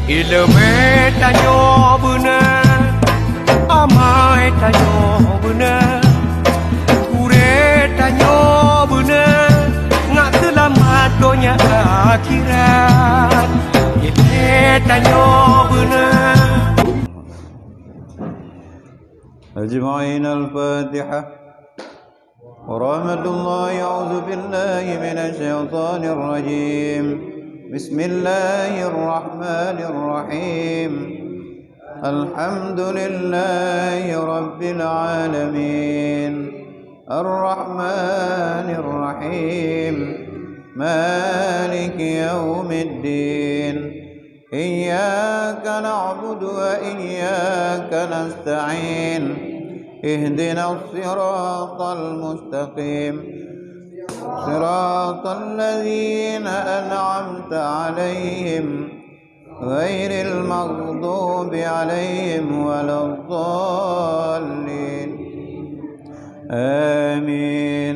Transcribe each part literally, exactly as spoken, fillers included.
Ileumèe tanyoe beuna, amai tanyoe beuna, gurèe tanyoe beuna, ngat seulamat donya akhirat. Ileumèe tanyoe beuna. أجمعين. الفاتحة. ورحمة الله. أعوذ بالله من الشيطان الرجيم. بسم الله الرحمن الرحيم. الحمد لله رب العالمين. الرحمن الرحيم. مالك يوم الدين. إياك نعبد وإياك نستعين. اهدنا الصراط المستقيم. صراط الذين أنعمت عليهم غير المغضوب عليهم ولا الضالين. آمين.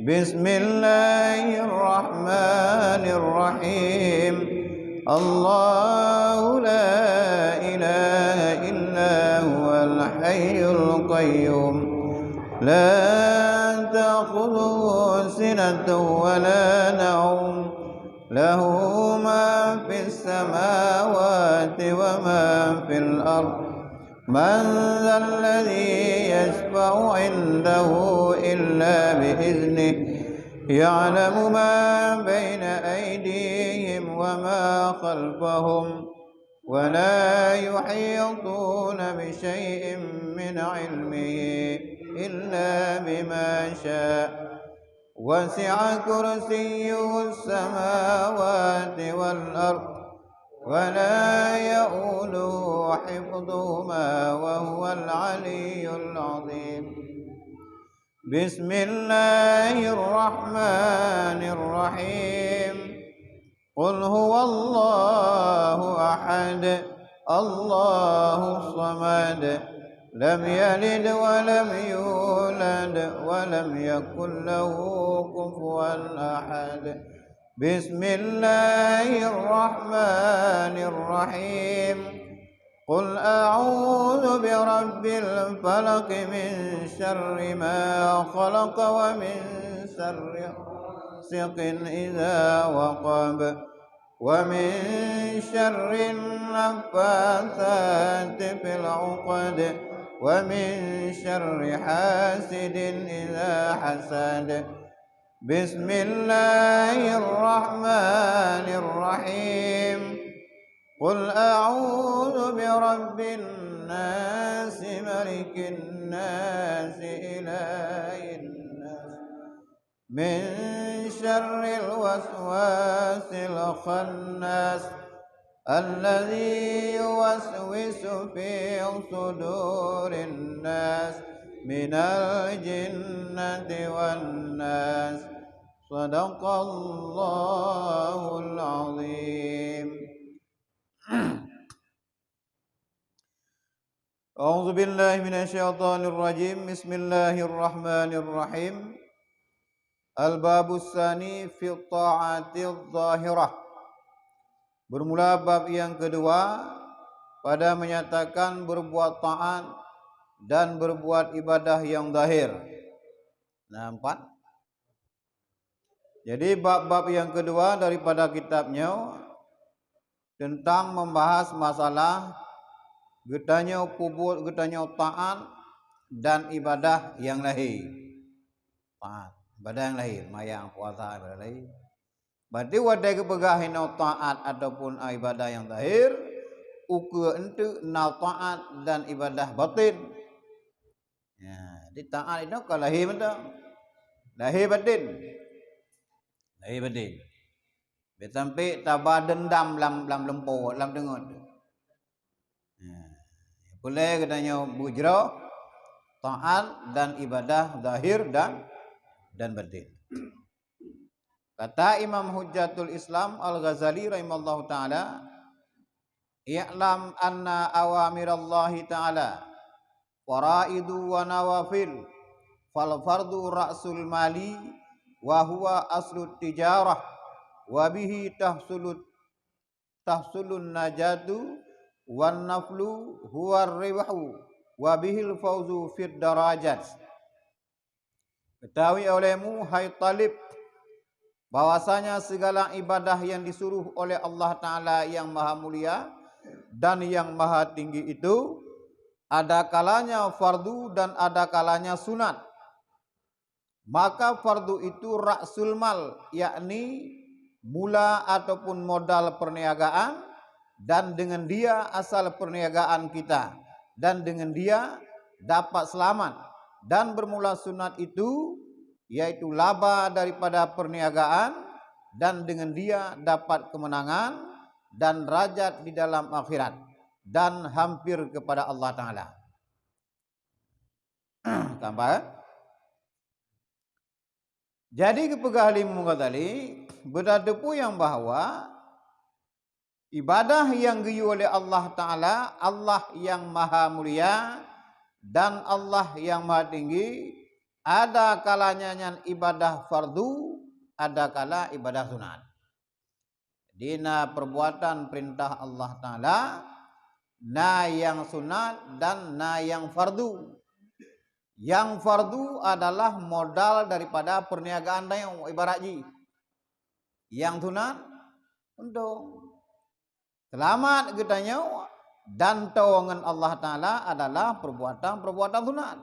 بسم الله الرحمن الرحيم. الله لا إله إلا هو الحي القيوم. لا تأخذه سنة ولا نوم. له ما في السماوات وما في الأرض. من ذا الذي يشفع عنده إلا بإذنه. يعلم ما بين أيديهم وما خلفهم. ولا يحيطون بشيء من علمه إلا بما شاء. وسع كرسيه السماوات والأرض. ولا يؤوده حفظهما وهو العلي العظيم. بسم الله الرحمن الرحيم. قل هو الله أحد. الله الصمد. لم يلد ولم يولد ولم يكن له كفوا أحد. بسم الله الرحمن الرحيم. قل أعوذ برب الفلق، من شر ما خلق، ومن شر غاسق إذا وقب، ومن شر النفاثات في العقد، ومن شر حاسد إذا حسد. بسم الله الرحمن الرحيم. قل أعوذ برب الناس، ملك الناس، إله الناس، من شر الوسواس الخناس، الذي يوسوس في صدور الناس، من الجنة والناس. صدق الله العظيم. أعوذ بالله من الشيطان الرجيم. بسم الله الرحمن الرحيم. الباب الثاني في الطاعات الظاهرة. Bermula bab yang kedua pada menyatakan berbuat taat dan berbuat ibadah yang zahir. Nah, empat. Jadi, bab-bab nyang keudua daripada kitab nyoe teuntang membahas masalah geutanyoe peubuet geutanyoe taat dan ibadah nyang lahé. Taat, ibadah nyang lahé, seumayang, puasa, ibadah lahé. Berarti watèe geupeugah inoe taat ataupun ibadah nyang zahir, ukeue eunteuk na taat dan ibadah batin. Ya, jadi taat itu ka lahé mantong. Lahé batin. Lahé batin. Bèk sampai taba deundam lam, lam lumpoe, lam teungeut. Ya. Peureulèe geutanyoe beujroh taat dan ibadah zahir dan, dan batin. Kata Imam Hujjatul Islam Al-Ghazali rahimahullahu taala, "I'lam anna awamirallahi ta'ala faraidu wa nawafil, fal fardu ra'sul mali wa huwa aslut tijarah, wa bihi tahsulut tahsulun najatu wan naflu huwar ribahu wa bihil fauzu fid darajat. Ketahui olehmu, hai talib, bahwasanya segala ibadah yang disuruh oleh Allah Ta'ala yang Maha Mulia dan yang Maha Tinggi itu, ada kalanya fardu dan ada kalanya sunat. Maka fardu itu ra'sul mal, yakni mula ataupun modal perniagaan, dan dengan dia asal perniagaan kita, dan dengan dia dapat selamat. Dan bermula sunat itu, yaitu laba daripada perniagaan, dan dengan dia dapat kemenangan dan rajat di dalam akhirat, dan hampir kepada Allah Ta'ala. Tampak, eh? Jadi, geupeugah lé Imam Ghazali, beutateupeue nyang bahwa ibadah nyang geuyue lé Allah Ta'ala, Allah nyang Maha Mulia dan Allah nyang Maha Tinggi, ada kalanya nyan ibadah fardu, ada kala ibadah sunat. Di na perbuatan perintah Allah Ta'ala, na nyang sunat dan na nyang fardu. Nyang fardu adalah modal daripada perniagaan tanyoe, ibarat jih. Nyang sunat, untông. Seulamat geutanyoe dan toe ngon Allah Ta'ala adalah perbuatan-perbuatan sunat.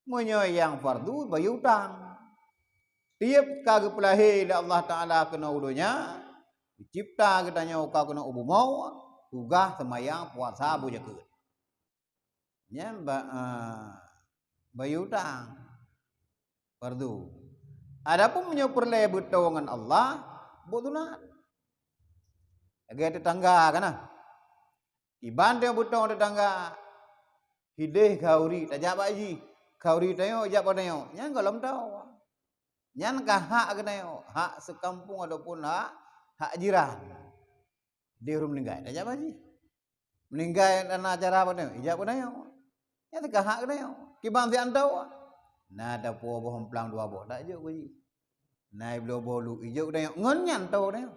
Meunyoe nyang fardu bayeue utang. Tiep ka geupeulahé lé Allah Ta'ala keunoe u donya, geucebta geutanyoe ka keunoe u bumoe, tugaih seumayang, puasa, boh jakeuet. Nyan ba-, eh, bayeue utang. Fardu. Adapun meunyoe peureulée beutoe ngon Allah, buet sunat. Lagée teutangga ka na. Iban tanyoe beutoe teutangga, hideh khauri tajak bak jih, khauri tanyoe jak bak tanyoe, nyan gohlom toe. Nyan ka hak geutanyoe, hak seukampung ataupun hak, hak jiran. Deh ureuëng meuninggai, tajak bak jih. Meuninggai na acara bak tanyoe, ijak bak tanyoe. Nyan teuka hak geutanyoe. Kiban siat toe, na tapuwoe boh eumplang dua boh, tajok bak jih. Na ibloe boh lu, ijok bak tanyoe. Ngon nyan toe tanyoe.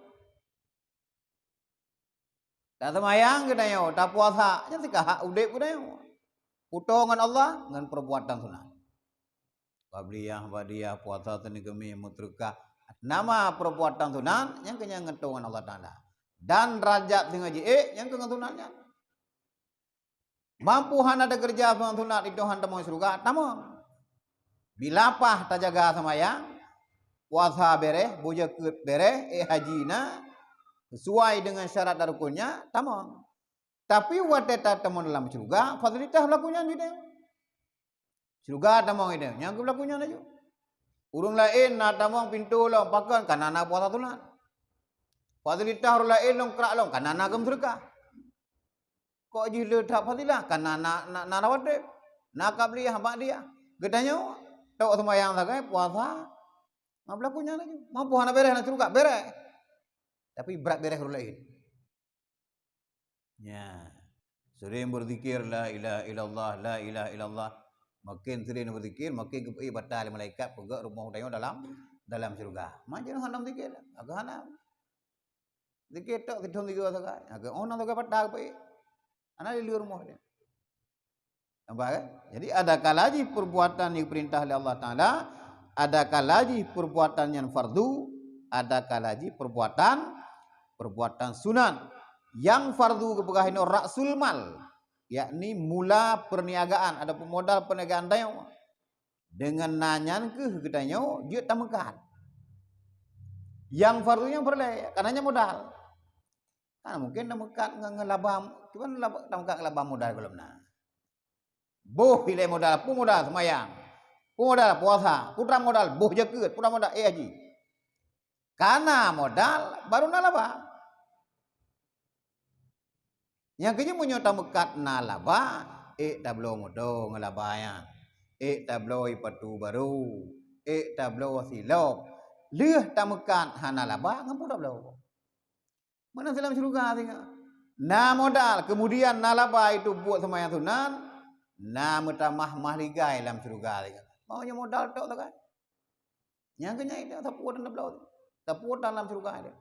Taseumayang geutanyoe, tapuasa, nyan teuka hak udeb geutanyoe. Peutoe ngon Allah ngon perbuatan sunat. Qabliyah, ba'diyah, puasa, Senin, Keumih, meuseudekah. Nama perbuatan sunat, nyan keuh nyan ngon toe ngon Allah Ta'ala. Dan rajat singoh jiék, nyan keuh ngon sunat nyan. Mampu hana takeureuja sunat-sunat di Tuhan tamong syeuruga, tamong. Bila paih tajaga seumayang, puasa bereh, boh jakeuet bereh, ék haji na, sesuai dengan syarat dan rukunnya, tamong. Tapi watée tatamong dalam syeuruga, fasilitas beulaku nyan jideh. Syeuruga tamong ideh, nyang keuh beulaku nyan laju. Ureuëng laén na tamong pintoe lom, pakon, kana na puasa sunat. Fasilitas ureuëng laén lom krak lom, kana na keu meuseudekah. Kok jih le that fadilah, kana na, na, na rawatib, na qabliyah, ba'diyah. Geutanyoe, tok seumayang sagai, puasa, na beulaku nyan laju. Mampu hana bereh na syeuruga, bereh. Tapi brat bereh ureuëng laén. Ya. Sering berzikir, "La ilaha illallah, la ilaha illallah." Makin sering berzikir, makin geupeuék bata lé malaikat peugöt rumoh tanyoe dalam, dalam syeuruga. Macam hana zikir, agak hana. Zikir tok, sidroe zikir sagai. Agak oh, na sagai bata geupeuék. Hana lé rumoh dia. Nampak kan? Jadi, ada kala jih perbuatan nyang diperintah oleh Allah Taala, ada kala jih perbuatan nyang fardu, ada kala jih perbuatan, perbuatan sunat. Nyang fardu geupeugah inoe rasul mal, yakni mula perniagaan, adapun modal perniagaan tanyoe. Dengan na nyan keuh geutanyoe jeuet tameukat. Nyang fardu nyan peureulée, karena nyan modal. Kan mungkin tameukat ngon, ngon laba, cuman laba, tameukat ngon laba modal gohlom na. Boh ilée modal, peue modal seumayang, peue modal puasa, peue modal boh jakeuet, peue modal ék haji. Kana modal baru na laba. Nyang keujeuet meunyoe tameukat na laba, ék tabloe moto ngon laba nyan, ék tabloe ipatu barô, ék tabloe silop. Lheueh tameukat hana laba, ngon peue tabloe? Meunan silam syeuruga singoh. Na modal, kemudian na laba itu buet seumayang sunat, na meutamah mah ligai lam syeuruga singoh. Mau nyoe modal tok sagai. Nyang keu nyan itu sapeue dan tabloe. Sapeue dalam syeuruga itu.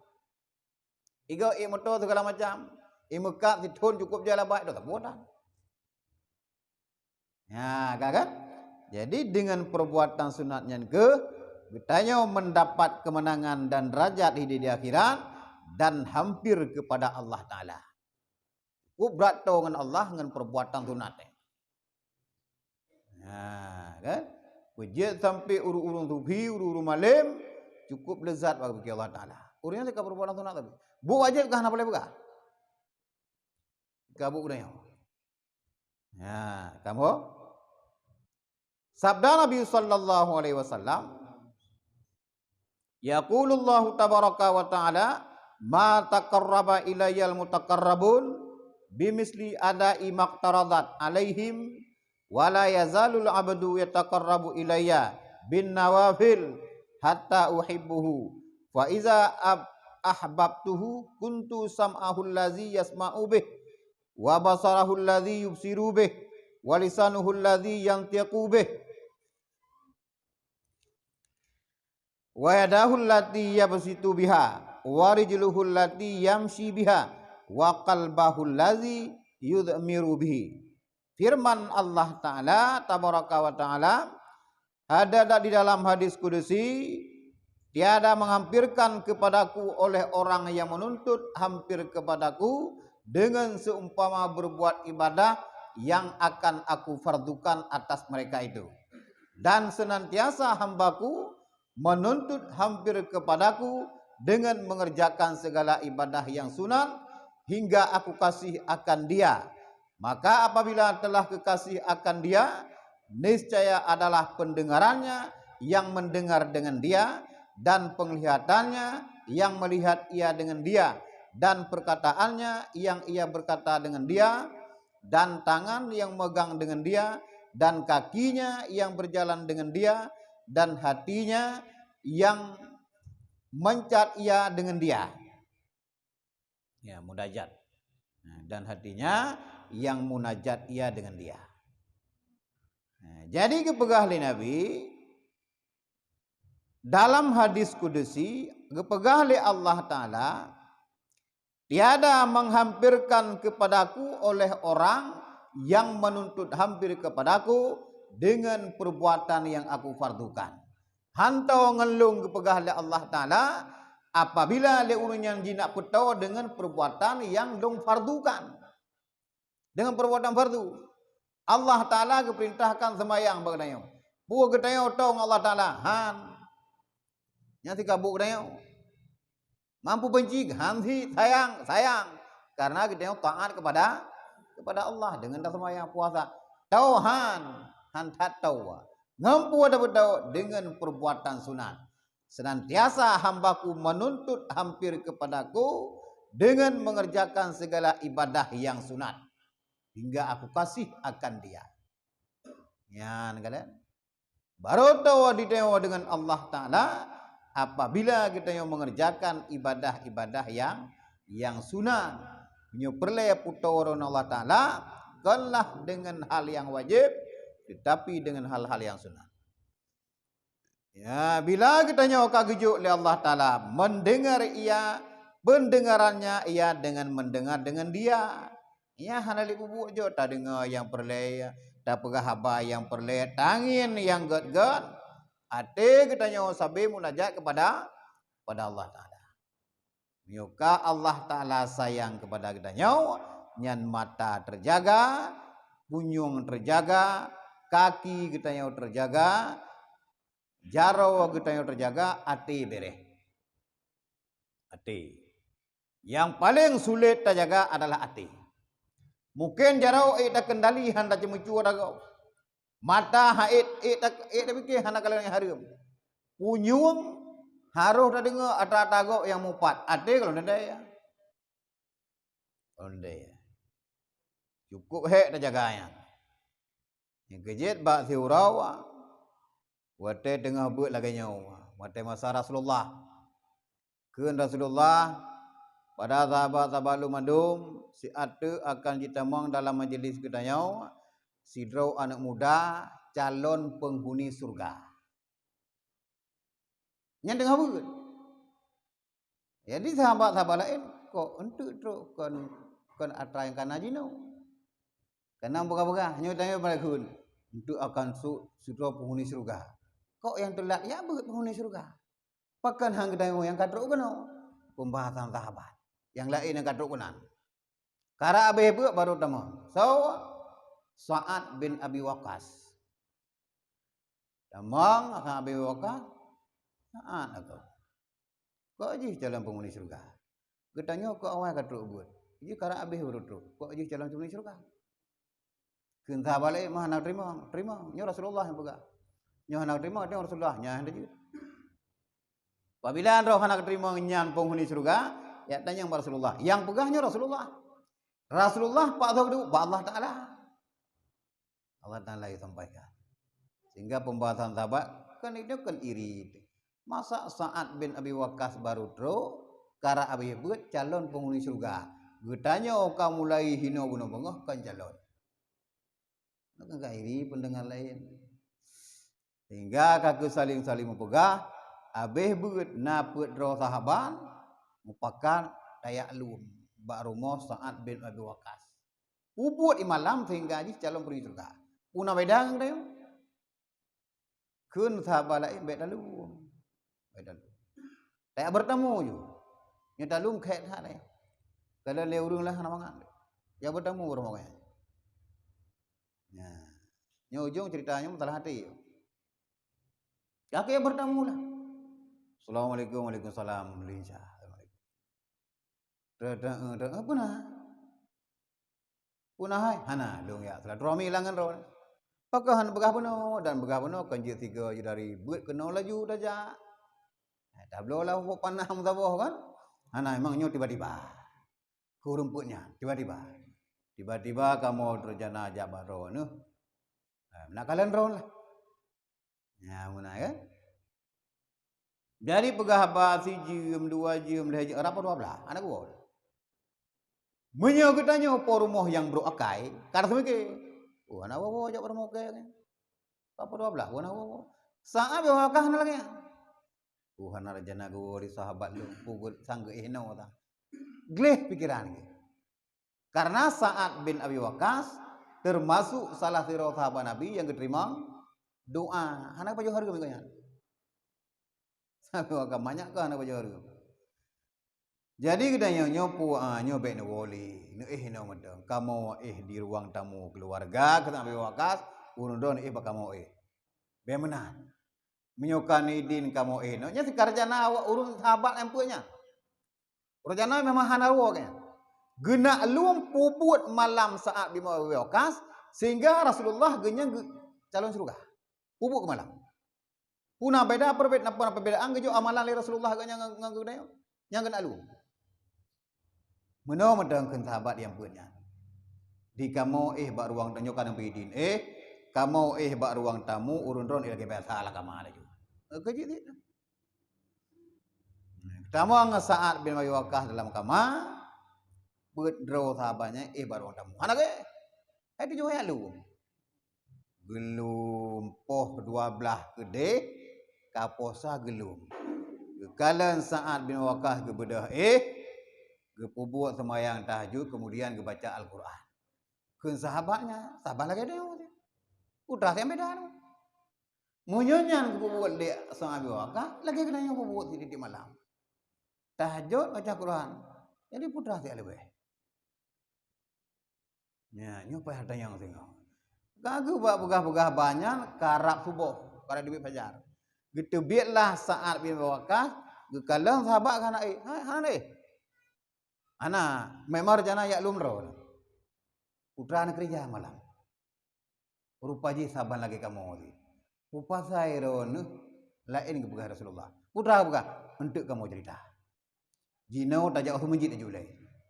Igoe ék moto segala macam, ék meukat sithon cukup jai labai, dosa buatan. Ya, ka kan? Jadi dengan perbuatan sunat nyan keuh geutanyoe mendapat kemenangan dan derajat hidup di akhirat dan hampir kepada Allah Taala. Cukup brat toe ngon Allah ngon perbuatan sunat. Nah, kan? Peujeuet sampai ureuëng-ureuëng sufi, ureuëng-ureuëng malem, cukup lezat bagi Allah Taala. Ureuëng nyang ka perbuatan sunat tapi. Buet wajéb kah hana boleh peugah? Ka buet geutanyoe. Nah, kamoe. Sabda Nabi sallallahu alaihi wasallam, yaqulullahu tabaraka wa ta'ala, "Ma taqarraba ilayyal mutaqarrabun bimithli ada'i maqtaradat alaihim, wa la yazalul abdu yataqarrabu ilayya bin nawafil hatta uhibbuhu. Fa iza ab-, ahbabtuhu kuntu sam'ahul ladzi yasma'u bih, wa basarahul ladzi yubsiru bih, wa lisanuhul ladzi yantiqu bih, wa yadahul lati yabsitu biha, wa rijluhul lati yamshi biha, wa qalbahul ladzi yudmiru bihi." Firman Allah Taala, tabaraka wa taala, ada di dalam hadis kudusi, "Tiada menghampirkan kepadaku oleh orang yang menuntut hampir kepadaku dengan seumpama berbuat ibadah yang akan aku fardukan atas mereka itu. Dan senantiasa hambaku menuntut hampir kepadaku dengan mengerjakan segala ibadah yang sunat hingga aku kasih akan dia. Maka apabila telah kekasih akan dia, niscaya adalah pendengarannya yang mendengar dengan dia, dan penglihatannya yang melihat ia dengan dia, dan perkataannya yang ia berkata dengan dia, dan tangan yang megang dengan dia, dan kakinya yang berjalan dengan dia, dan hatinya yang mencat ia dengan dia." Ya, munajat. Nah, dan hatinya yang munajat ia dengan dia. Nah, jadi geupeugah lé Nabi, dalam hadis kudusi, geupeugah lé Allah Taala, "Tiada menghampirkan kepadaku oleh orang yang menuntut hampir kepadaku dengan perbuatan yang aku fardukan." Hanto ngon lôn geupeugah lé Allah Taala, apabila lé ureuëng nyan jinak peutoe dengan perbuatan yang lôn fardukan. Dengan perbuatan fardu. Allah Taala geupeurintahkan seumayang bak geutanyoe. Peue geutanyoe toe ngon Allah Taala? Han. Nyang sikabu geutanyoe. Mampu benci, han sit, sayang, sayang. Karena geutanyoe taat kepada, kepada Allah dengan taseumayang, puasa. Toe han, han that toe. Ngon peue tapeutôt? Dengan perbuatan sunat. Senantiasa hambaku menuntut hampir kepadaku dengan mengerjakan segala ibadah yang sunat, hingga aku kasih akan dia. Nyan, kan? Baru toe geutanyoe dengan Allah Taala apabila geutanyoe mengerjakan ibadah-ibadah yang, yang sunat. Meunyoe peureulée peutoe droe Allah Taala, konlah dengan hal yang wajib, tetapi dengan hal-hal yang sunat. Ya, bila geutanyoe ka geujok lé Allah Taala, mendengar ia, pendengarannya ia dengan mendengar dengan dia. Ia hana lé bubuet jok tadeungoe nyang peureulée, tapeugah haba nyang peureulée, tangieng nyang gét-gét. Até geutanyoe sabe munajat kepada, kepada Allah Taala. Meunyoe ka Allah Taala sayang kepada geutanyoe, nyan mata teujaga, punyueng teujaga, kaki geutanyoe teujaga, jaroe geutanyoe teujaga, até béréh. Até. Nyang paleng sulet tajaga adalah até. Mungken jaroe ék takendali hana ceumeucue atra gob. Mata ha ék, ék ta-, ék tapike hana kalon nyang hareuem. Punyueng harôh tadeungoe atra-atra gob nyang mupat. Até kalon teuntée. Kalon teuntée. Cukup hék tajaga nyan. Nyang keujeuet bak siuroe, watée teungoh beuet lagée nyoe, watée masa Rasulullah. Kheun Rasulullah, pada sahabat-sahabat lôn mandum, siat teuk akan jitamong dalam majeulis geutanyoe, sidroe aneuëk muda calon peunghuni syeuruga. Nyan teungoh beuet. Jadi sahabat-sahabat laén, Kok enteuk trok kon, kon atra nyang kana jinoe. Kana peugah-peugah, nyoe tanyoe bak kheun, enteuk akan su-, sidroe penghuni syeuruga. Kok nyang teulat, ya beuet penghuni syeuruga. Pakon han geutanyoe nyang ka trok keunoe? Pembahasan sahabat. Nyang laén nyang ka trok keunan. Karab habéh beuet baru tamong. So, Sa'ad bin Abi Waqqas. Tamong, Sa'ad bin Abi Waqqas. Sa'ad aku. Kok jih calon penghuni syeuruga? Geutanyoe kok awai ka trok beuet. Jih karab habéh baru trok. Kok jih calon penghuni syeuruga? Kheun sahabat laén, "Mah hana teurimong, teurimong. Nyoe Rasulullah nyang peugah." "Nyoe hana teurimong, nyoe Rasulullah." Nyan hana jeuet. Apabila droe hana teurimong nyan penghuni syeuruga, ya tanyong bak Rasulullah. Nyang peugah nyoe Rasulullah. Rasulullah pak soe geuduek? Bak Allah Taala. Allah Taala yang sampaikan. Sehingga pembahasan sahabat kan itu kan iri. Masa Sa'ad bin Abi Waqqas baru trok, karab habéh beuet calon penghuni syeuruga. Geutanyoe ka mulai hinoe bunoe beungoh kon calon. Maka ka iri pendengar laén. Sehingga ka keu saling-saling meupeugah, habéh beuet na peuet droe sahabat mupakat tajak lom bak rumoh Sa'ad bin Abi Waqqas. Peubuet ié malam sehingga jih calon penghuni syeuruga. Peue na beda ngon tanyoe? Kheun sahabat laén, "Bék talom. Bék talom. Tajak beurtamu ju. Nyoe talom khék that nyoe. Kalau lé ureuëng lah hana mangat. Jak beurtamu u rumoh gobnyan." Nah, nyoe ujong cerita nyoe masalah até. Akhé beurtamu lah. "Assalamualaikum." "Waalaikumsalam." Lincah. "Assalamualaikum." "Teu-, teu-, teu-, peue na? Peue na hai?" "Hana, lôn jak silaturahmi lah ngon droe." Pakon hana peugah bunoe, dan peugah bunoe kon jeuet sigoe jeuet dari beuet keunoe laju tajak. Eh, tabloe lah ubak panah meusaboh kan? Hana, memang nyoe tiba-tiba. Keu ureuëng peuet nyan, tiba-tiba. Tiba-tiba kamoe teurjana jak bak droeneuh. Eh, meunan kalon droeneuh lah. Nyan meunan kan? Jadi peugah haba sijeuem, dua jeuem, lhée jeuem, rap dua blaih, hana geuwoe. Meunyoe geutanyoe po rumoh nyang brok akai, ka rasa mike. Oh, hana woe-woe jak bak rumoh akai. Rap dua blaih, hana woe-woe. Sa'ad bin Waqqas hana lagée nyan. Oh, hana rencana geuwoe di sahabat lôn, peue sanggeue éh noe ta. Gleh pikeran geuh. Karena Sa'ad bin Abi Waqqas termasuk salah sidroe sahabat Nabi nyang geuteurimong doa. Hana pajoh hareuem gobnyan. Sa'ad bin Waqqas manyak keu hana pajoh hareuem. Jadi geutanyoe nyoe peue, ah, nyoe bék neuwoe lé, neuéh inoe mantong. Kamoe éh di ruang tamu keluarga keu Sa'ad bin Abi Waqqas, ureuëng droe neuéh bak kamoe éh. Bék meunan. Meunyoe ka neuidin kamoe éh inoe, nyan sikarjana awak ureuëng sahabat nyang peuet nyan. Rencana memang hana woe gobnyan. Geunak lom peubuet malam Sa'ad bin Abi Waqqas, sehingga Rasulullah geuh nyan geu-, calon syeuruga. Peubuet keu malam. Peue na beda, perbed-, na perbedaan geujok amalan lé Rasulullah geuh nyan ngon, ngon geutanyoe? Nyang geunak lom. Meunoe mantong kheun sahabat nyang peuet nyan. Di kamoe éh bak ruang tamu, nyoe ka neubi idin éh, kamoe éh bak ruang tamu, ureuëng droe éh lagée biasa lam kama laju. Keu jih cit. Tamong Sa'ad bin Abi Waqqas dalam kama, peuet droe sahabat nyan éh bak ruang tamu. Hana lagée. Hai tujoh ayat lom. Geulom poh dua blaih keudeh, ka poh sa geulom. Geukalon Sa'ad bin Waqqas geubeudôh éh, geupeubuet seumayang tahajud, kemudian geubaca Al-Quran. Kheun sahabat nyan, saban lagée tanyoe. Peue teuma nyang beda nyoe? Meunyoe nyan geupeubuet lé Sa'ad bin Waqqas, lagée geutanyoe peubuet tieb-tieb malam. Tahajud, baca Quran. Jadi peue teuma nyang leubeh? Nyan, nyoe payah tanyong singoh. Ka geuh bak peugah-peugah banyan, karab suboh, karab teubiet fajar. Geuteubietlah Sa'ad bin Abi Waqqas, geukalon sahabat ka hana éh. Ha, hana éh. Hana, memang rencana jak lom droe. Peue teuma neukeurija malam. Rupa jih saban lagée kamoe jih. Peue pasai droeneuh laén geupeugah Rasulullah. Peue teuma geupeugah, enteuk kamoe ceurita. Jinoe tajak u meuseujid laju lé.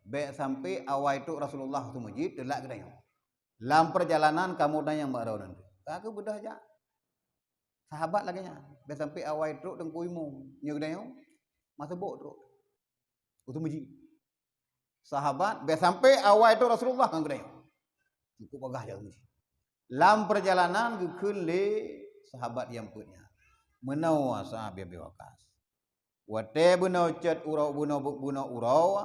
Bék sampai awai trok Rasulullah u meuseujid, teulat geutanyoe. Lam peurjalanan kamoe tanyong bak droeneuh. Ka geubeudôh jak. Sahabat lagée nyan. Bék sampai awai trok Teungku Imum. Nyoe geutanyoe, masa bok trok. U meuseujid. Sahabat, bék sampai awai trok Rasulullah ngon geutanyoe. Cukup bagah jak u meuseujid. Lam peurjalanan geukheun lé sahabat nyang peuet nyan. Meunoe Sa'ad bin Abi Waqqas. Watée bunoe cot uroe, bunoe, bunoe uroe,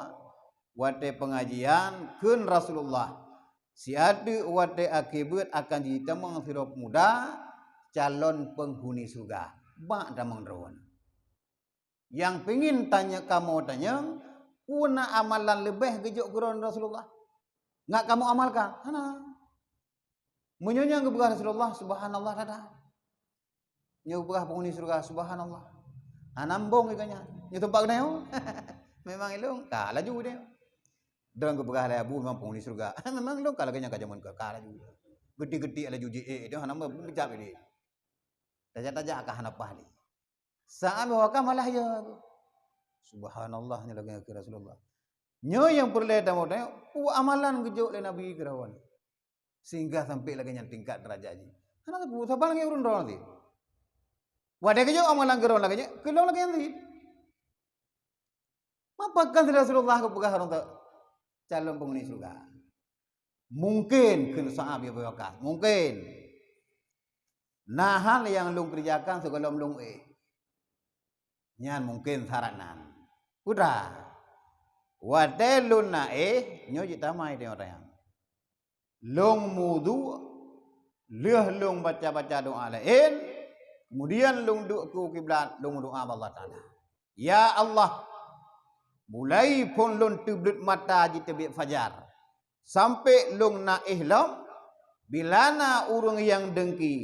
Watée peungajian, kheun Rasulullah, "Siateuk watée akhé beuet akan jitamong sidroe peumuda calon peunghuni syeuruga. Bak tamong droeneuh." Nyang pingin tanya kamoe tanyong, peue na amalan leubeh geujok keu droeneuh Rasulullah? Ngat kamoe amalkan? Hana. Meunyoe nyang geupeugah Rasulullah, subhanallah that-that. Nyoe geupeugah peunghuni syeuruga, subhanallah. Hana mbong geuh nyan. Nyoe teumpat geutanyoe. Memang ilong, ka laju deh. Dan geupeugah lé Abu memang peunghuni syeuruga. Memang ilong ka lagée nyan ka jameun ka, ka laju. Geuti-geuti laju ji, eh, dia hana meucap ini. Tajak-tajak ka hana paih lé. Sa'at bahwa ka malah ya. Subhanallah, nyoe lagée nyan keu Rasulullah. Nyoe nyang peureulée tamong tanyong, peue amalan geujok lé Nabi keu droeneuh sehingga sampai lagée nyan tingkat derajat jih. Hana teupeu saban lagée ureuëng droe nanti. Watée geujok amalan keu droe lagée nyan, keu lôn lagée nyan cit. Mapakon Rasulullah geupeugah ureuëng tu calon peunghuni syeuruga. Mungken kheun Sa'ad bin Abi Waqqas, mungken. Na hal nyang lôn keureujakan sigohlom lôn éh. Nyan mungken syarat nan. Peue teuma, watée lôn na éh, nyoe cit tamai teungoh tanyong. Lôn mudu, lheueh lôn baca-baca doá laén, kemudian lôn duek keu kiblat, lôn meudoá bak Allah Taala. Ya Allah, mulai phon lôn teubleuet mata jiteubiet fajar, sampoe lôn na éh lom, bila na ureuëng nyang dengki,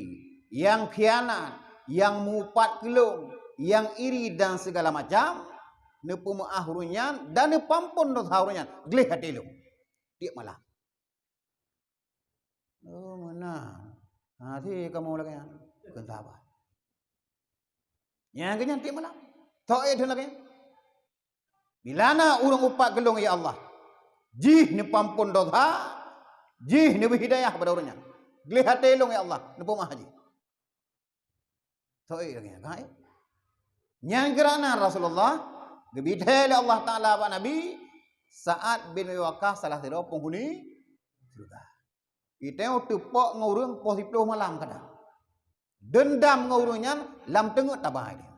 nyang khianat, nyang mupat keu lôn, nyang iri dan sigala macam, neupeumeuáh ureuëng nyan dan neupeuampon desya ureuëng nyan, gleh até lôn. Tieb malam. Oh, meunan. Ha, si kamoe lagée nyan. Kheun sahabat. Nyang keu nyan tieb malam. Toh éh thon lagée nyan. Bila na ureuëng upat keu lôn, ya Allah, jih neupeuampon desya, jih neubri hidayah bak ureuëng nyan. Gleh até lôn, ya Allah, neupeumaáh jih. Soe lagée nyan, kan? Nyang keurana Rasulullah geubri thée lé Allah Taala bak Nabi, Sa'ad bin Abi Waqqas salah sidroe peunghuni syeuruga. Geutanyoe teupok ngon ureuëng poh siplôh malam kadang. Deundam ngon ureuëng nyan lam teungeut tabai dia.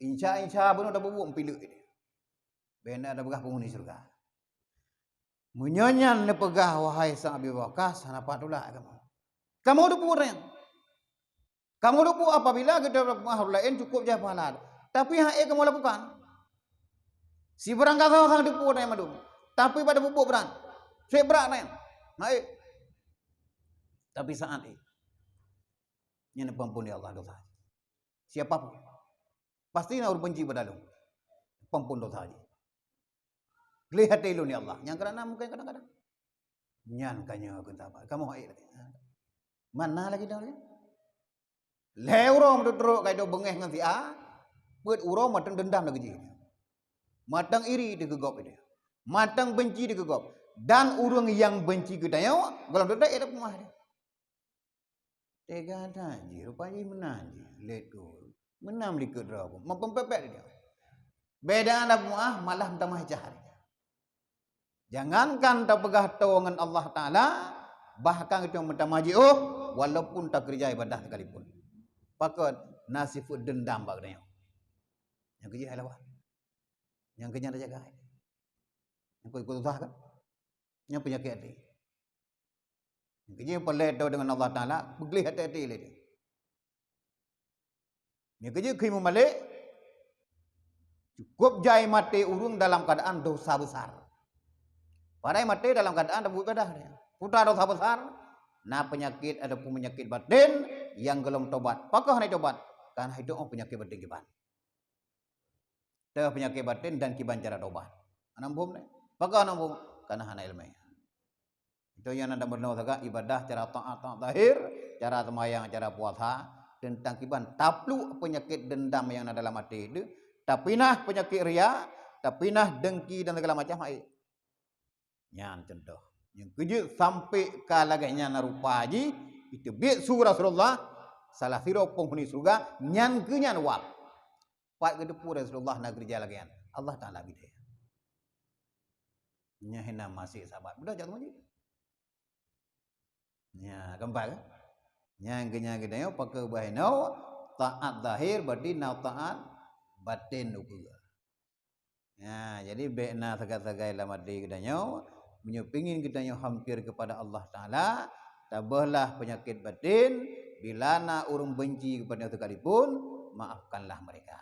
Insya-insya bunoe tabubuet pileuk dia. Bèk na tapeugah peunghuni syeuruga. Meunyoe nyan neupeugah, wahai Sa'ad bin Waqqas, hana pat tulak kamoe. Kamoe dupeue nyan. Kamoe dupeue apabila geutanyoe peumeuáh ureuëng laén cukôp jai pahala. Tapi hana ék kamoe lakukan. Sibarang gasoe sang dupeue nyan mandum. Tapi bak dupeue brat. Seb brat nyan. Hana ék. Tapi Sa'ad ék. Nyan neupeuampon lé Allah desya. Siapa pun. Pasti na ureuëng benci bak lôn. Peuampon desya jih. Gleh até lôn, ya Allah. Nyang keurana mungken kadang-kadang. Nyan ka nyoe keu sahabat. Kamoe hai lagée. Mana lagi dah lagi? Lhée uroe meuteuteuek ka idok beungéh ngon si A, peuet uroe mantong deundam lagée jih. Mantong iri di keu gob itu. Mantong benci di keu gob. Dan ureuëng nyang benci geutanyoe, gohlom teuteuek ida peumah dia. Teuga that jih, rupa jih meunan jih, lét guru. Meunan likot droe guru, meupeupépét dia. Beda na peumeuáh, malah meutamah cahya. Jangankan tapeugah toe ngon Allah Taala, bahkan geutanyoe meutamah jiôh, walaupun takeureuja ibadah sekalipun. Pakon na sifeuet deundam bak geutanyoe. Nyang keujih hai lawan. Nyang keujih tajaga hai. Nyang keu ikut susah kan? Nyang peunyakét até. Nyang keujih peulet deungon Allah Taala, peugleh até-até lé dia. Nyang keujih keu meumalek, cukup jai maté ureuëng dalam keadaan dosa besar. Padahai maté dalam keadaan tabuet ibadah dia. Putra dosa besar, na peunyakét ataupun peunyakét batin nyang gohlom tobat. Pakon hana tobat? Karena itu oh peunyakét batin kiban. Teuh peunyakét batin dan kiban cara tobat. Hana muphom nyan. Pakon hana muphom? Karena hana iéleumé. Itu nyang na meurunoe sagai ibadah cara taat, taat zahir, cara seumayang, cara puasa, teuntang kiban tapluek peunyakét deundam nyang na dalam até teuh, tapinah peunyakét ria, tapinah dengki dan segala macam hai. Nyan cuntoh. Nyang keujeuet sampai ka lagée nyan rupa jih, iteubiet su Rasulullah, salah sidroe peunghuni syeuruga, nyan keu nyan wab. Pat geuteupeue Rasulullah na keureuja lagée nyan. Allah Taala bidée. Nyan hina maséh sahabat. Beudôh jak teuma jih. Nya, keumpat kan? Nyang keu nyan geutanyoe pakai bahinoe taat zahir berarti na taat batin ukeue. Nah, jadi bék na sagai-sagai lam até geutanyoe, meunyoe pingin geutanyoe hampir kepada Allah Taala, tabeuhlah penyakit batin, bila na ureuëng benci kepada sekalipun, maafkanlah mereka.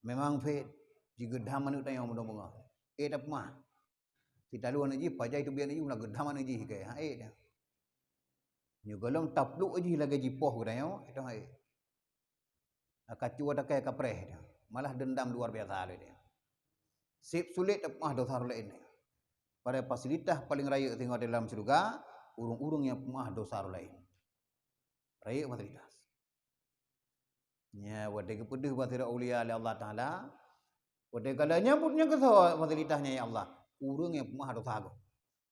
Memang fit, jigeudam aneuk tanyoe meunyoe beungoh. Eh, dak peumah. Sitalu aneuk jih, pajan teubiet aneuk jih, meunan geudam aneuk jih, keu hai dah. Nyoe gohlom tapluek jih lagée jipoh geutanyoe, itu hai. Ka cue takai kapreh dah. Malah dendam luar biasa lé dia. Seb sulet tapeumaah dosa ureuëng laén. Padahai fasilitas paling rayeuk singoh di dalam syeuruga, ureuëng-ureuëng nyang peumaah dosa ureuëng laén. Rayeuk fasilitas. Nya, watée geupeudeuh bak sidroe aulia lé Allah Taala, watée ka lheueh nyan buet nyang keusoe fasilitas nyan, ya Allah, ureuëng nyang peumaah dosa gob.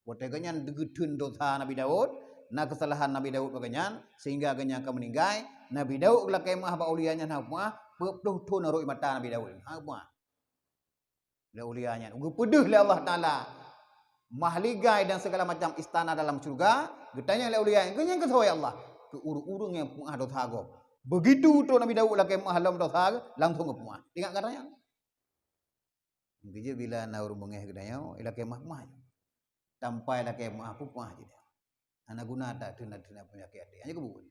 Watée geuhnyan deugeutheun dosa Nabi Daud, na keusalahan Nabi Daud bak geuhnyan, sehingga geuhnyan ka meuninggai, Nabi Daud geulakée meuah bak aulia nyan hana peumaah, peuet ploh thon rhot mata Nabi Daud, hana peumaah. Lé aulia nyan geupeudeuh lé Allah Taala mahligai dan segala macam istana dalam syeuruga, geutanyong lé aulia nyan, "Keu nyang keusoe, ya Allah?" "Keu ureuëng-ureuëng nyang peumaah dosa gob." Begitu trok Nabi Daud lakée meuah lom dosa, langsong geupeumaah. Ingat kata nyan. Beujeuet bila na ureuëng beungéh geutanyoe, ilakée meuah-meuah. Tanpa ilakée meuah, peue-peue jih. Hana guna that, teunak-teunak peunyakét até. Hanya keubuet.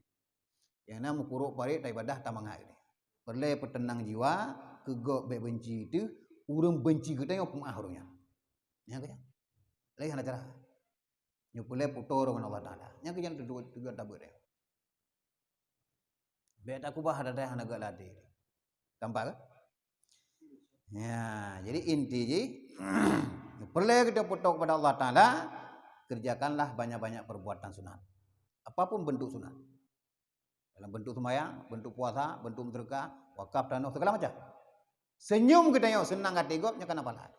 Nyang na meukurok parit, taibadah, tamangat geutanyoe. Peureulée peuteunang jiwa, keu gob bék benci teuh, ureuëng benci geutanyoe peumaah ureuëng nyan. Nyan keuh nyan. Laén hana cara. Nyoe peureulée putôh ngon Allah Taala. Nyan keuh nyan tujuan, tujuan tabeuet nyoe. Bék takubah hana geulat até. Tampak ke? Ya, jadi inti jih, peureulée kita putôh kepada Allah Taala, kerjakanlah banyak-banyak perbuatan sunat. Apapun bentuk sunat. Dalam bentuk sembahyang, bentuk puasa, bentuk meuseudeukah, wakaf tanoh, segala macam. Senyum geutanyoe, seunang até gob, nyan kana pahala.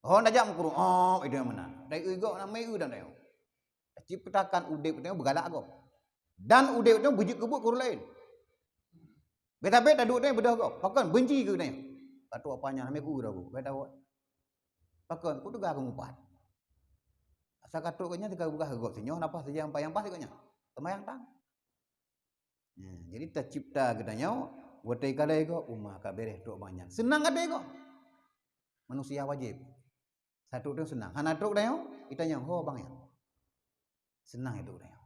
Oh, tajak meukurok, oh, itu nyang meunan. Dai eu gob, na mé eu dan dai eu. Ciptakan udeb geutanyoe beugalak gob. Dan udeb geutanyoe beujeuet keu buet keu ureuëng laén. Bék tabét taduek geutanyoe beudôh gob. Pakon benci keu geutanyoe. Ka trok apa nyan, na mé eu dah gob. Bék taduek. Pakon, peue tugaih keu mupat. Asai ka trok geuhnyan, teuka beugah gob sinyoh, napa saja nyang payah, nyang pas geuhnyan. Seumayang tan. Ya, jadi tacipta geutanyoe, watée ka lhée gob, uma ka béréh trok banyak. Seunang até gob. Manusia wajéb. Satrok teuh seunang. Hana trok tanyoe, itanyong, "Ho bang nyan?" Seunang itu tanyoe.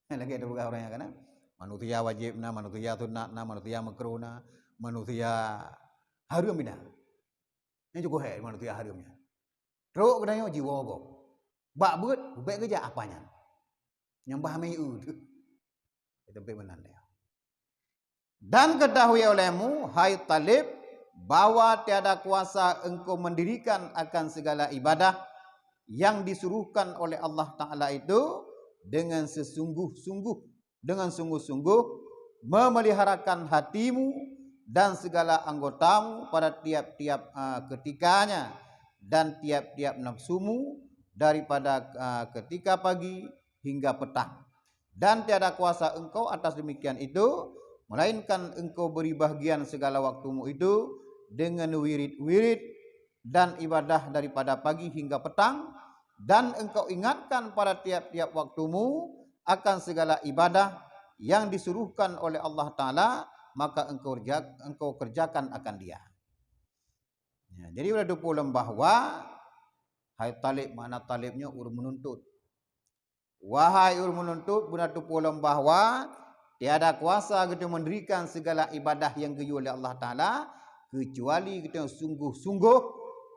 Lagée ada peugah ureuëng nyan kana, manusia wajéb na, manusia sunat na, manusia makruh na, manusia hareuem na. Nyan cukup hai manusia hareuem nyan. Trok geutanyoe jiwoe gob. Bak beuet, bék geujak apa nyan. Nyang bah mé eu teuh. Itu pih meunan deh. Dan ketahui olehmu, hai Talib, bahwa tiada kuasa engkau mendirikan akan segala ibadah yang disuruhkan oleh Allah Taala itu dengan sesungguh-sungguh, dengan sungguh-sungguh memeliharakan hatimu dan segala anggotamu pada tiap-tiap, ah, ketikanya dan tiap-tiap nafsumu daripada, ah, ketika pagi hingga petang. Dan tiada kuasa engkau atas demikian itu, melainkan engkau beri bahagian segala waktumu itu dengan wirid-wirid dan ibadah daripada pagi hingga petang, dan engkau ingatkan pada tiap-tiap waktumu akan segala ibadah yang disuruhkan oleh Allah Taala, maka engkau kerja-, engkau kerjakan akan Dia. Ya, jadi udah teupeue lom bahwa, hai Talib, makna Talib nyoe ureuëng menuntut. Wahai ureuëng menuntut, beuna teupeue lom bahwa tiada kuasa geutanyoe mendirikan segala ibadah nyang geuyue lé Allah Taala, keucuali geutanyoe sungguh-sungguh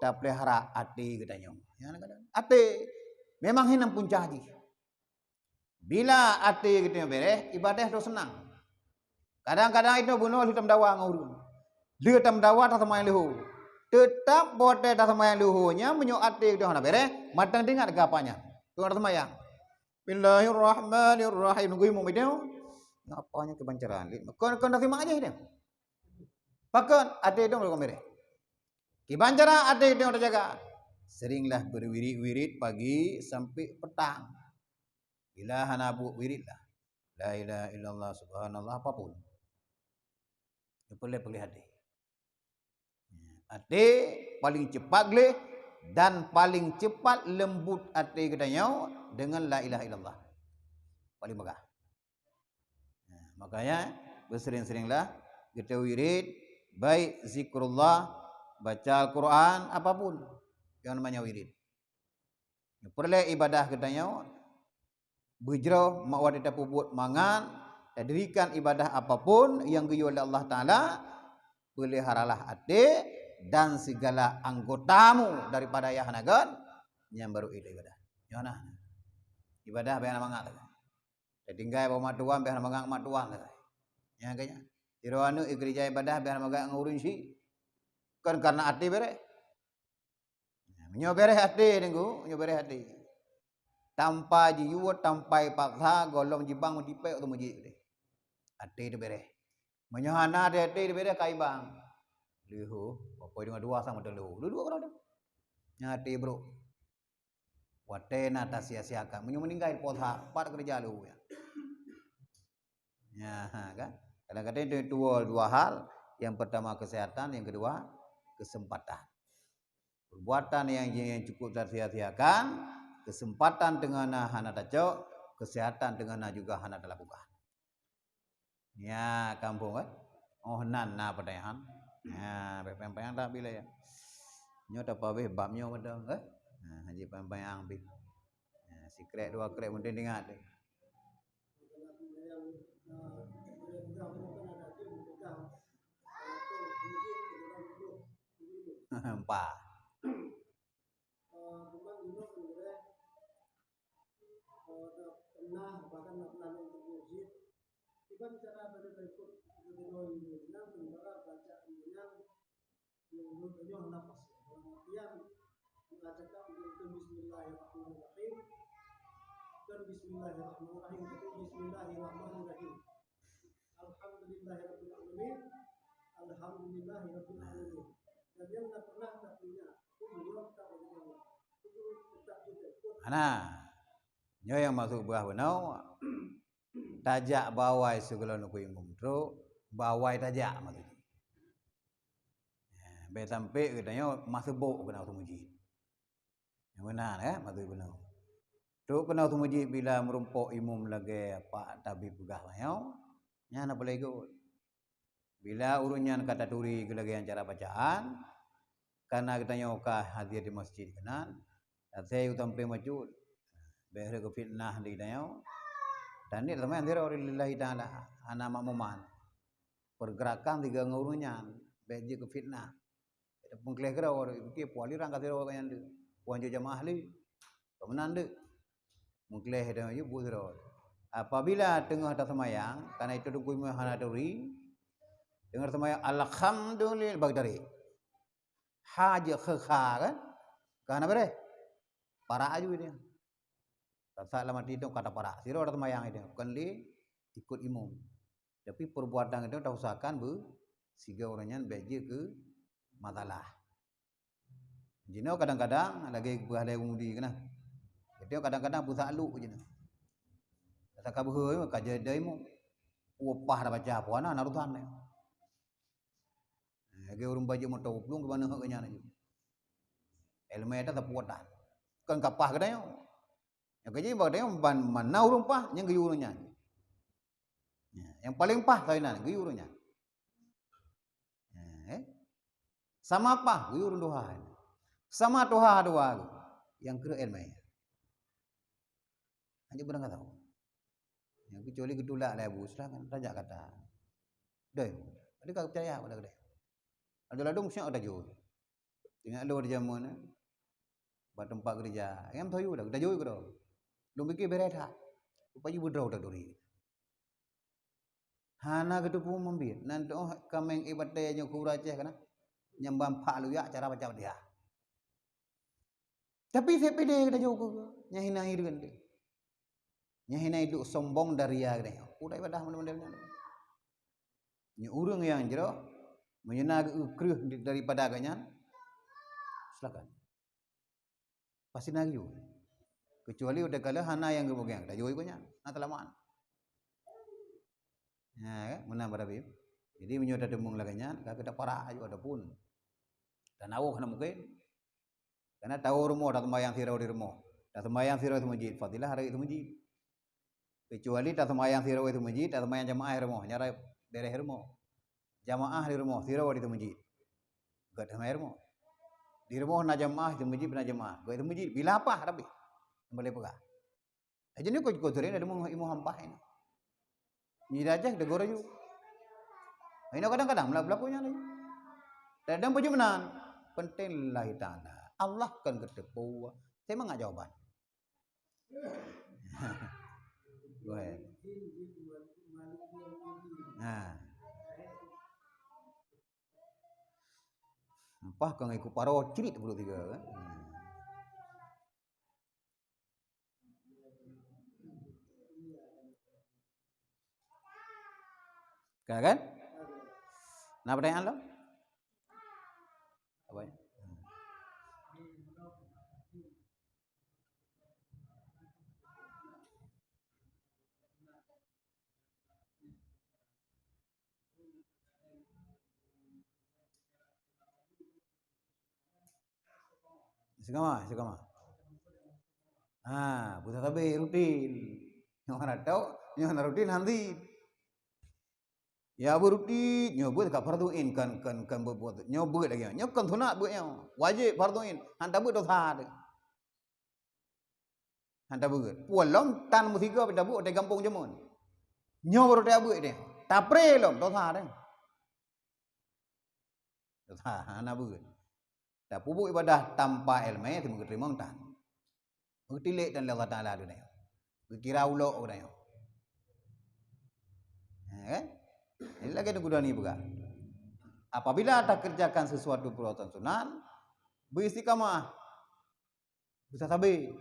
tapeulihara até geutanyoe. Nyan kadang até memang hinan punca jih. Bila até geutanyoe béréh, ibadah tu seunang. Kadang-kadang itu bunoe lheueh tameudawa ngon ureuëng. Lheueh tameudawa taseumayang leuhô. Teutap watée taseumayang leuhô nyan meunyoe até geutanyoe hana béréh, mantong teuingat keu apa nyan. Teungoh taseumayang. Bismillahirrahmanirrahim. Nunggu imum itu. Ngapa nyan keubancaran? Kon, kon tasimak aja itu. Pakon até itu kon béréh. Kiban cara até geutanyoe tajaga? Seringlah berwirid-wirid pagi sampai petang. Bila hana buet wirid lah. La ilaha illallah, subhanallah, apapun. Peureulée-peureulée até. Até paling cepat gleh dan paling cepat lembut até geutanyoe dengan la ilaha illallah. Paling megah. Nah, makanya beusering-seringlah geutanyoe wirid, baik zikrullah, baca Al-Quran, apapun nyang namanya wirid. Peureulée ibadah geutanyoe beujroh mak watée tapeubuet mangat tadirikan ibadah apapun nyang geuyue lé Allah Taala, peuliharalah até dan segala anggotamu daripada nyang hana göt, nyan baru ibadah. Nyoe na. Ibadah bèk hana mangat. Tatinggai bak mak tuan, bèk hana mangat mak tuan. Nyan ka nyan. Sidroe aneuk ikeurija ibadah, bèk hana mangat ngon ureueng chik. Kon karena até bèrèh. Meunyoe bèrèh até, Teungku, meunyoe bèrèh até. Tanpa jiyue, tanpa ipaksa, gohlom jibang meutipék ateueh meujiék teuh. Até teuh bèrèh. Meunyoe hana até, até teuh bèrèh, ka ibang. Leuho, bapak deungon dua sama teulo. Dua-dua keudroe teuh. Nyan até brok. Watée na tasia-siakan. Meunyoe meuninggai, posa, pat keureuja leuho nyan. Ya, ha, kan? Kadang-kadang itu dua, dua hal. Yang pertama kesehatan, yang kedua kesempatan. Perbuatan yang, yang cukup tasia-siakan, kesempatan teungoh na hana tacok, kesehatan teungoh na juga hana talakukan. Ya, kampung kan? Oh, nan na peudayaan. Ya, bèk payang-payang tak bila ya. Nyoe tapabeh bab nyoe beutôi, kan? Nah, haji payang-payang bih. Ya, sikrek dua krek mungkin ingat deh. Empat. Iban cara bagi berikut gubernur yang berjalan tentara baca yang Yang nyoe nafas. Dalam artian, kita cakap untuk itu bismillahirrahmanirrahim. Bukan bismillahirrahmanirrahim, tapi bismillahirrahmanirrahim. Alhamdulillahirabbil alamin. Alhamdulillahirabbil alamin. Dan yang tak pernah tak punya, itu beliau tak bagi Allah. Itu tetap juga. Hana. Nyoe nyang maksud beuah bunoe. Tajak bawai sigohlom neukui imum trok, bawai tajak maksud jih. Ya, bèk sampai geutanyoe meuseubok keunoe teumeuji. Nyang meunan, eh, maksud bunoe. Trok keunoe teumeuji bila meurumpok imum lagèe Pak Tabib peugah nyoe, nyan hana peureulèe ikot. Bila ureueng nyan ka taturi keu lagèe nyan cara bacaan, kareuna geutanyoe ka hadir di masjid keunan, asai geutanyoe pih meucut, bèk rhot geufitnah di geutanyoe. Dan nyoe teuma sidroe lillahi ta'ala, hana makmuman. Pergerakan sigoe ngon ureueng nyan, bèk jeuet keu fitnah. Peugleh keudroe, pike puali rang ka sidroe nyan deuh. Puan jeuet jamaah lé. Peumeunan deuh. Meugleh dan yue buet sidroe. Apabila teungoh taseumayang, karena itu teungku imum hana turi, teungoh taseumayang, "Alhamdulillah," bagi tarék. Ha jeuet kha kan? Ka hana beureh. Parak aju dia. Rasa lam hati tu kata parak. Sidroe taseumayang dia. Bukan lé ikut imum. Tapi perbuatan itu tausahakan beu sigoe ureueng nyan bèk jeuet keu masalah. Jinoe kadang-kadang lagèe peugah lé Mudi keunan. Jadi kadang-kadang peusaklok jinoe. Kata ka beuhe ka jadi imum. Upah dah baca puana na urusan dia. Lagèe ureueng bajèe moto plueng keumanö hok nyan laju. Helmet dah sapuwotan. Kon kapah geutanyoe. Nyang keujih bak geutanyoe ban mana ureueng pah nyang geuyue ureueng nyan. Ya, nyang paleng pah keunan geuyue ureueng nyan. Ya, eh? Sama pah geuyue ureueng tuha. Sama tuha dua geuh. Nyang kreueh helmet. Hanya beurangkat tahu. Nyang kecuali geutulak lé Abu, silakan tajak kata. Doi, ada ka percaya pada kedai. Ada ladong siap ada jauh. Ingat lo di zaman eh, bak tempat kerja. Nyang tahu dah, kita jauh ke dah. Dong pikir beres tak. Rupanya beudroe dah duri. Hana geuteupeue meubiet. Nan teuh kameng ié batèe nyoe keu ureueng Aceh kana. Nyang ban phak luyak cara baca Fatihah. Tapi sép pidé geutanyoe keu nyang hina hireuen teuh. Nyang hina iduek sombong dan ria geutanyoe. Udah ibadah model-model nyan. Nyoe ureueng nyang jroh, meunyoe na geu-, kreueh daripada geuh nyan, silakan. Pasti na geuyue. Kecuali udah kala hana nyang geupeugah, tajui keu nyan, na teulamat. Ya, kan? Meunan pada Habib. Jadi meunyoe tadeungoe lagèe nyan, ka kita parak aju ataupun tanawoh hana mungkin. Karena tawoe rumoh, taseumbahyang sidroe di rumoh. Taseumbahyang sidroe di masjid, fadilah rayeuk di masjid. Kecuali taseumbahyang sidroe di masjid, taseumbahyang jamaah di rumoh, nyan rayeuk beres rumoh. Jamaah di rumoh, sidroe di masjid. Gét teumé rumoh. Di rumoh na jamaah, di meuseujid na jamaah. Gét di meuseujid, bila paih tapi. Boleh peugah. Jadi ni kau kau sering ada ilmu ilmu hampah ini. Ni raja tegur aju. Ini kadang-kadang melaku-lakunya lagi. Dan, dan baju menan. Penting lillahi ta'ala. Allah kan geuteupeue. Saya mangga jawaban. Weh. Ha. Ampah keu ngon iku paro cirit puluh tiga kan. Ka kan? Na pertanyaan lo? Apa ya? Istiqamah, istiqamah. Ha, puasa sabe rutin. Nyoe hana tau, nyoe hana rutin, hana rutin. Ya, beurutin, nyoe beuet ka fardhu ain, kan, kan, kan beuet, beuet. Nyoe beuet lagèe nyoe. Nyoe kan sunat beuet nyoe. Wajéb fardhu ain, han tabeuet dosa teuh. Han tabeuet. Puan lom tan meusigoe pi tabeuet watèe gampông jameun. Nyoe baru tabeuet deh. Tapre lom dosa deh. Dosa, hana beuet. Tapeubuet ibadah tanpa ileumèe, teuma geuteurimong tan. Meutilek tan lé Allah Taala di nyoe. Geukira ulok di nyoe. Ya kan? Jadi lagèe Teungku Dani peugah. Apabila takerjakan sesuatu perbuatan sunat, beuistiqamah. Bisa sabe.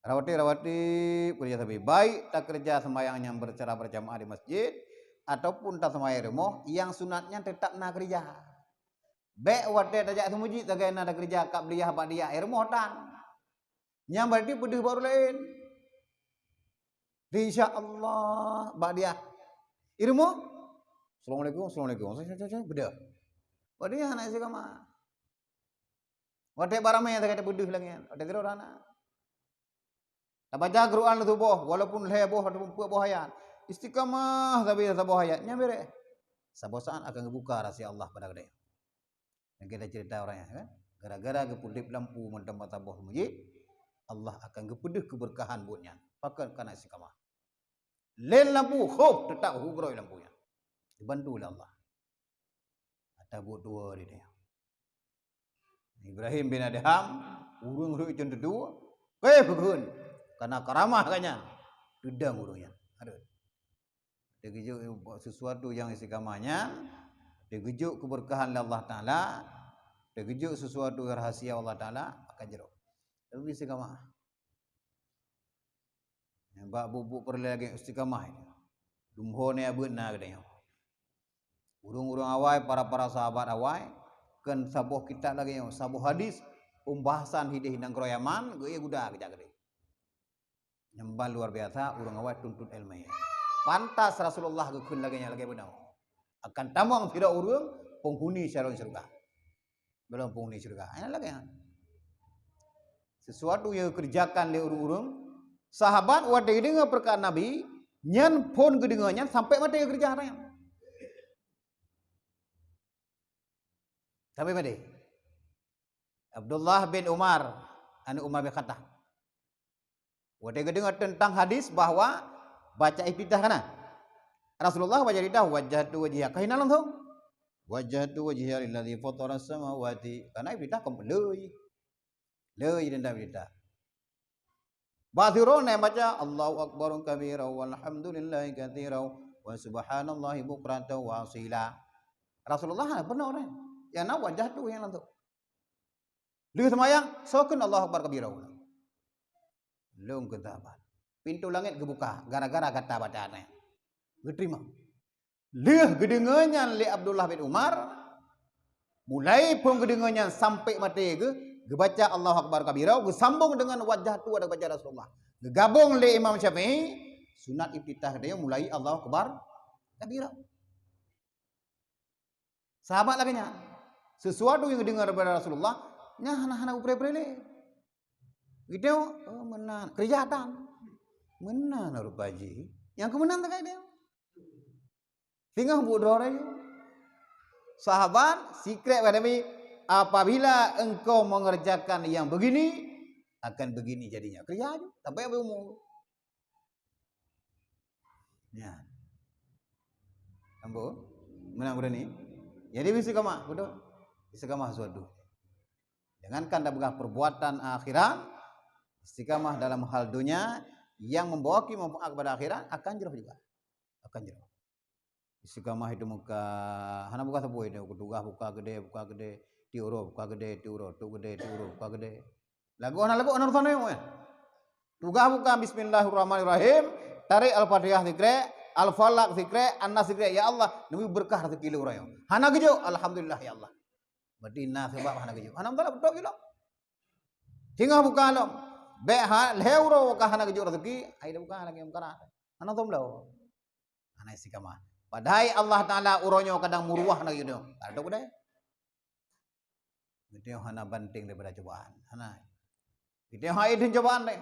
Rawatib-rawatib keureuja sabe. Baik takeureuja sembahyang nyang bersecara berjamaah di masjid ataupun tasembahyang di rumoh, nyang sunat nyan teutap na keureuja. Bèk watèe tajak seumeujid sagai na takeureuja qabliyah ba'diyah, eh, rumoh tan. Nyan berarti peudeuh bak ureueng laén. Di insya Allah ba'diyah. Di rumoh, "Assalamualaikum, assalamualaikum." Peudeuh. Ba'diyah hana istiqamah. Watèe baramé sagai tapeudeuh lagèe nyan. Watèe sidroe hana. Tabaca Quran lhèe boh, walaupun lhèe boh ataupun peuet boh ayat. Istiqamah sabe saboh ayat, nyan beureh. Saboh saat akan geubuka rahsia Allah pada geutanyoe. Nyang kita cerita orang nyan, kan? Gara-gara geupeudeuh lampu mantong bak saboh meuseujid, Allah akan geupeudeuh keubeurkahan buet nyan. Pakon? Karena istiqamah. Lén lampu, khof, teutap hu keudroe lampu nyan. Dibantu lé Allah. Ata buet dua di dia. Ibrahim bin Adham, ureueng rhot icon teudua, keu peukheun, kana karamah ka nyan, teudong ureueng nyan. Aduh. Teugeujok sesuatu nyang istiqamah nyan, teugeujok keubeurkahan lé Allah Taala, teugeujok sesuatu rahsia Allah Taala akan jroh. Tapi istiqamah. Nyang bak buet-buet peureulèe lagèe istiqamah nyan. Dumho nyan beuet na geutanyoe. Ureueng-ureueng awai, para-para sahabat awai, kheun saboh kitab lagèe nyoe, saboh hadis, pembahasan hidéh nanggroe Yaman, geuék guda keujak keudéh. Nyang ban luar biasa, ureueng awai tuntut ileumèe. Pantas Rasulullah geukheun lagèe nyan lagèe bunoe. Akan tamong sidroe ureueng penghuni syalon syeuruga. Belom penghuni syeuruga. Nyan lagèe nyan. Sesuatu nyang geukeureujakan lé ureueng-ureueng, sahabat watèe geudeungoe peurkataan Nabi, nyan phon geudeungoe nyan sampoe maté geukeureuja nyan. Sampoe maté. Abdullah bin Umar, aneuk Umar bin Khattab. Watèe geudeungoe teuntang hadis bahwa baca iftitah kana. Rasulullah baca iftitah, "Wajjahtu wajhiya." Ka hinan langsung. "Wajjahtu wajhiya lilladzi fataras samawati." Kana iftitah kon lheueh. Lheueh teuntang iftitah. Bak sidroe na baca, "Allahu akbar kabira walhamdulillahi katsira wa subhanallahi bukratan wa asila." Rasulullah hana pernah orang. Nyang na wajjahtu nyang langsung. Lheueh seumayang, soe kheun Allahu Akbar kabira ulang. Lôn kheun sahabat. Pintoe langét geubuka gara-gara gata baca nyan. Geuteurimong. Lheueh geudeungoe nyan lé Abdullah bin Umar, mulai phon geudeungoe nyan sampoe maté geuh, geubaca Allahu Akbar kabira, geusambong deungon wajjahtu ada baca Rasulullah. Geugabong lé Imam Syafi'i, sunat iftitah geutanyoe mulai Allahu Akbar kabira. Sahabat lagèe nyan. Sesuatu nyang geudeungoe daripada Rasulullah, nyan hana-hana geupreh-preh lé. Geutanyoe, "Oh, meunan." Keureuja tan. "Meunan rupa jih." Nyang keu meunan takai dia. Singoh buet droe rayeuk. Sahabat, sikrek bak Nabi, "Apabila engkau mengerjakan yang begini, akan begini jadinya." Kerja aja, sampai habis umur. Ya. Ambo, menang berani. Jadi istiqamah, betul? Istiqamah suatu. Jangankan dah peugah perbuatan akhirat, istiqamah dalam hal dunia yang membawa ki manfaat kepada akhirat akan jroh juga. Akan jroh. Istiqamah itu muka, hana buka sapeue itu, tugaih buka gede, buka gede, tiuroe buka gede, tiuroe, tu gede, tiuroe buka gede. Lagu hana lagu hana urusan nyoe, eh. Tugaih buka bismillahirrahmanirrahim, tarék Al-Fatihah sikrek, Al-Falaq sikrek, An-Nas sikrek, ya Allah, neubi beureukat rezeki lôn uroe nyoe. Hana geujok, alhamdulillah ya Allah. Berarti na sebab hana geujok. Hana masalah beutôi gilo. Singoh buka lom. Bèk ha, lhèe uroe ka hana geujok rezeki, ai dah buka lagèe meukarat. Hana tom lom. Hana istiqamah. Padahai Allah Taala uroe nyoe kadang meuruah lagèe nyoe. Ka tok deh. Geutanyoe hana banting daripada cobaan. Hana. Geutanyoe hai deuh cobaan deh.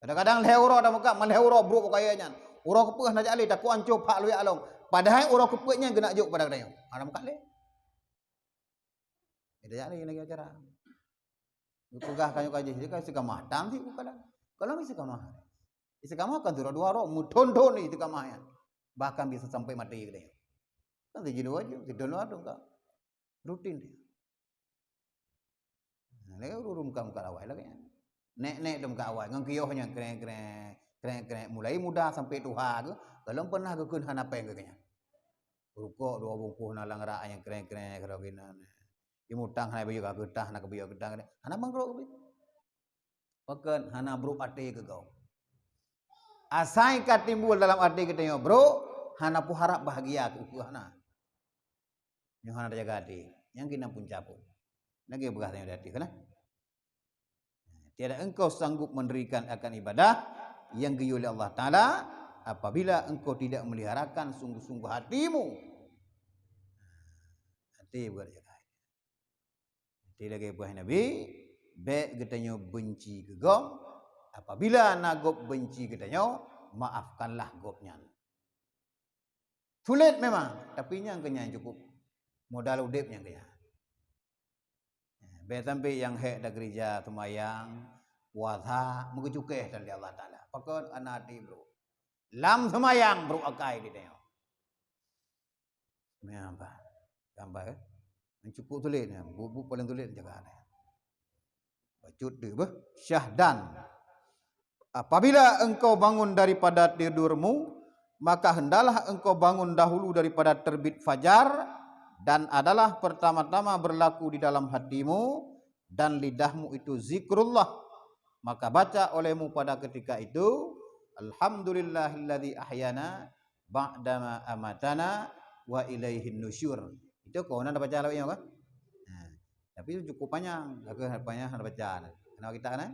Kadang-kadang lhèe uroe dah meukat, lhèe uroe brok kaya nyan. Uroe keupeuet hana jak lé, takot ancô phak luwak lom. Padahai uroe keupeuet nyan geunak jok pada geutanyoe. Hana meukat lé. Kita jak lé lagi acara. Peugah kayuh ka jih, ka istiqamah. Tam cit bukan dah. Kalau istiqamah. Istiqamah kan surah dua rot, meuthon-thon istiqamah nyan. Bahkan bisa sampai mati geutanyoe. Kan sijilo aja, sidon aja tu ka. Rutin dia. Nah, lagi ureueng muka-muka awai lagi nyan. Nek-nek tu muka awai, ngon kiyoh nyan kreng-kreng, kreng-kreng. Mulai muda sampai tuha ke, belum pernah geukheun hana péng ke nyan. Rukok dua bungkôh na lam rak nyang kreng-kreng keudroe keunan. Imutang hana beu ka geutah, na keubiyeu geutah. Hana mangkroe keubit. Pakon hana brok até keu gob. Asai ka timbul dalam até geutanyoe brok, hana peuharab bahagia keu ukeue hana. Nyoe hana tajaga até. Nyang keunan punca phon. Lagèe peugah tanyoe di ateueh, kan? Tiada engkau sanggup mendirikan akan ibadah yang geuyue lé Allah Taala apabila engkau tidak meliharakan sungguh-sungguh hatimu. Hati bukan jaga. Hati lagèe peugah Nabi, bèk geutanyoe beunci keu gob. Apabila na gob beunci geutanyoe, maafkanlah gob nyan. Sulet memang, tapi nyang keu nyan cukup. Modal udép nyang keu nyan. Bèk sampai nyang hék tageurija seumayang, puasa, meugeucukéh tan lé Allah Taala. Pakon hana até brok. Lam seumayang brok akai di tanyoe. Nyan apa? Gambar, eh? Yang cukup sulit nyan. Buku paling sulit jaga ni. Bacut tu, beuh. Syahdan. Apabila engkau bangun daripada tidurmu, maka hendaklah engkau bangun dahulu daripada terbit fajar, dan adalah pertama-tama berlaku di dalam hatimu dan lidahmu itu zikrullah. Maka baca olehmu pada ketika itu, "Alhamdulillahilladzi ahyana ba'dama amatana wa ilaihin nusyur." Itu kau nak baca lawak kan? Nah, tapi itu cukup panjang. Aku panjang nak baca. Kenapa kita kan?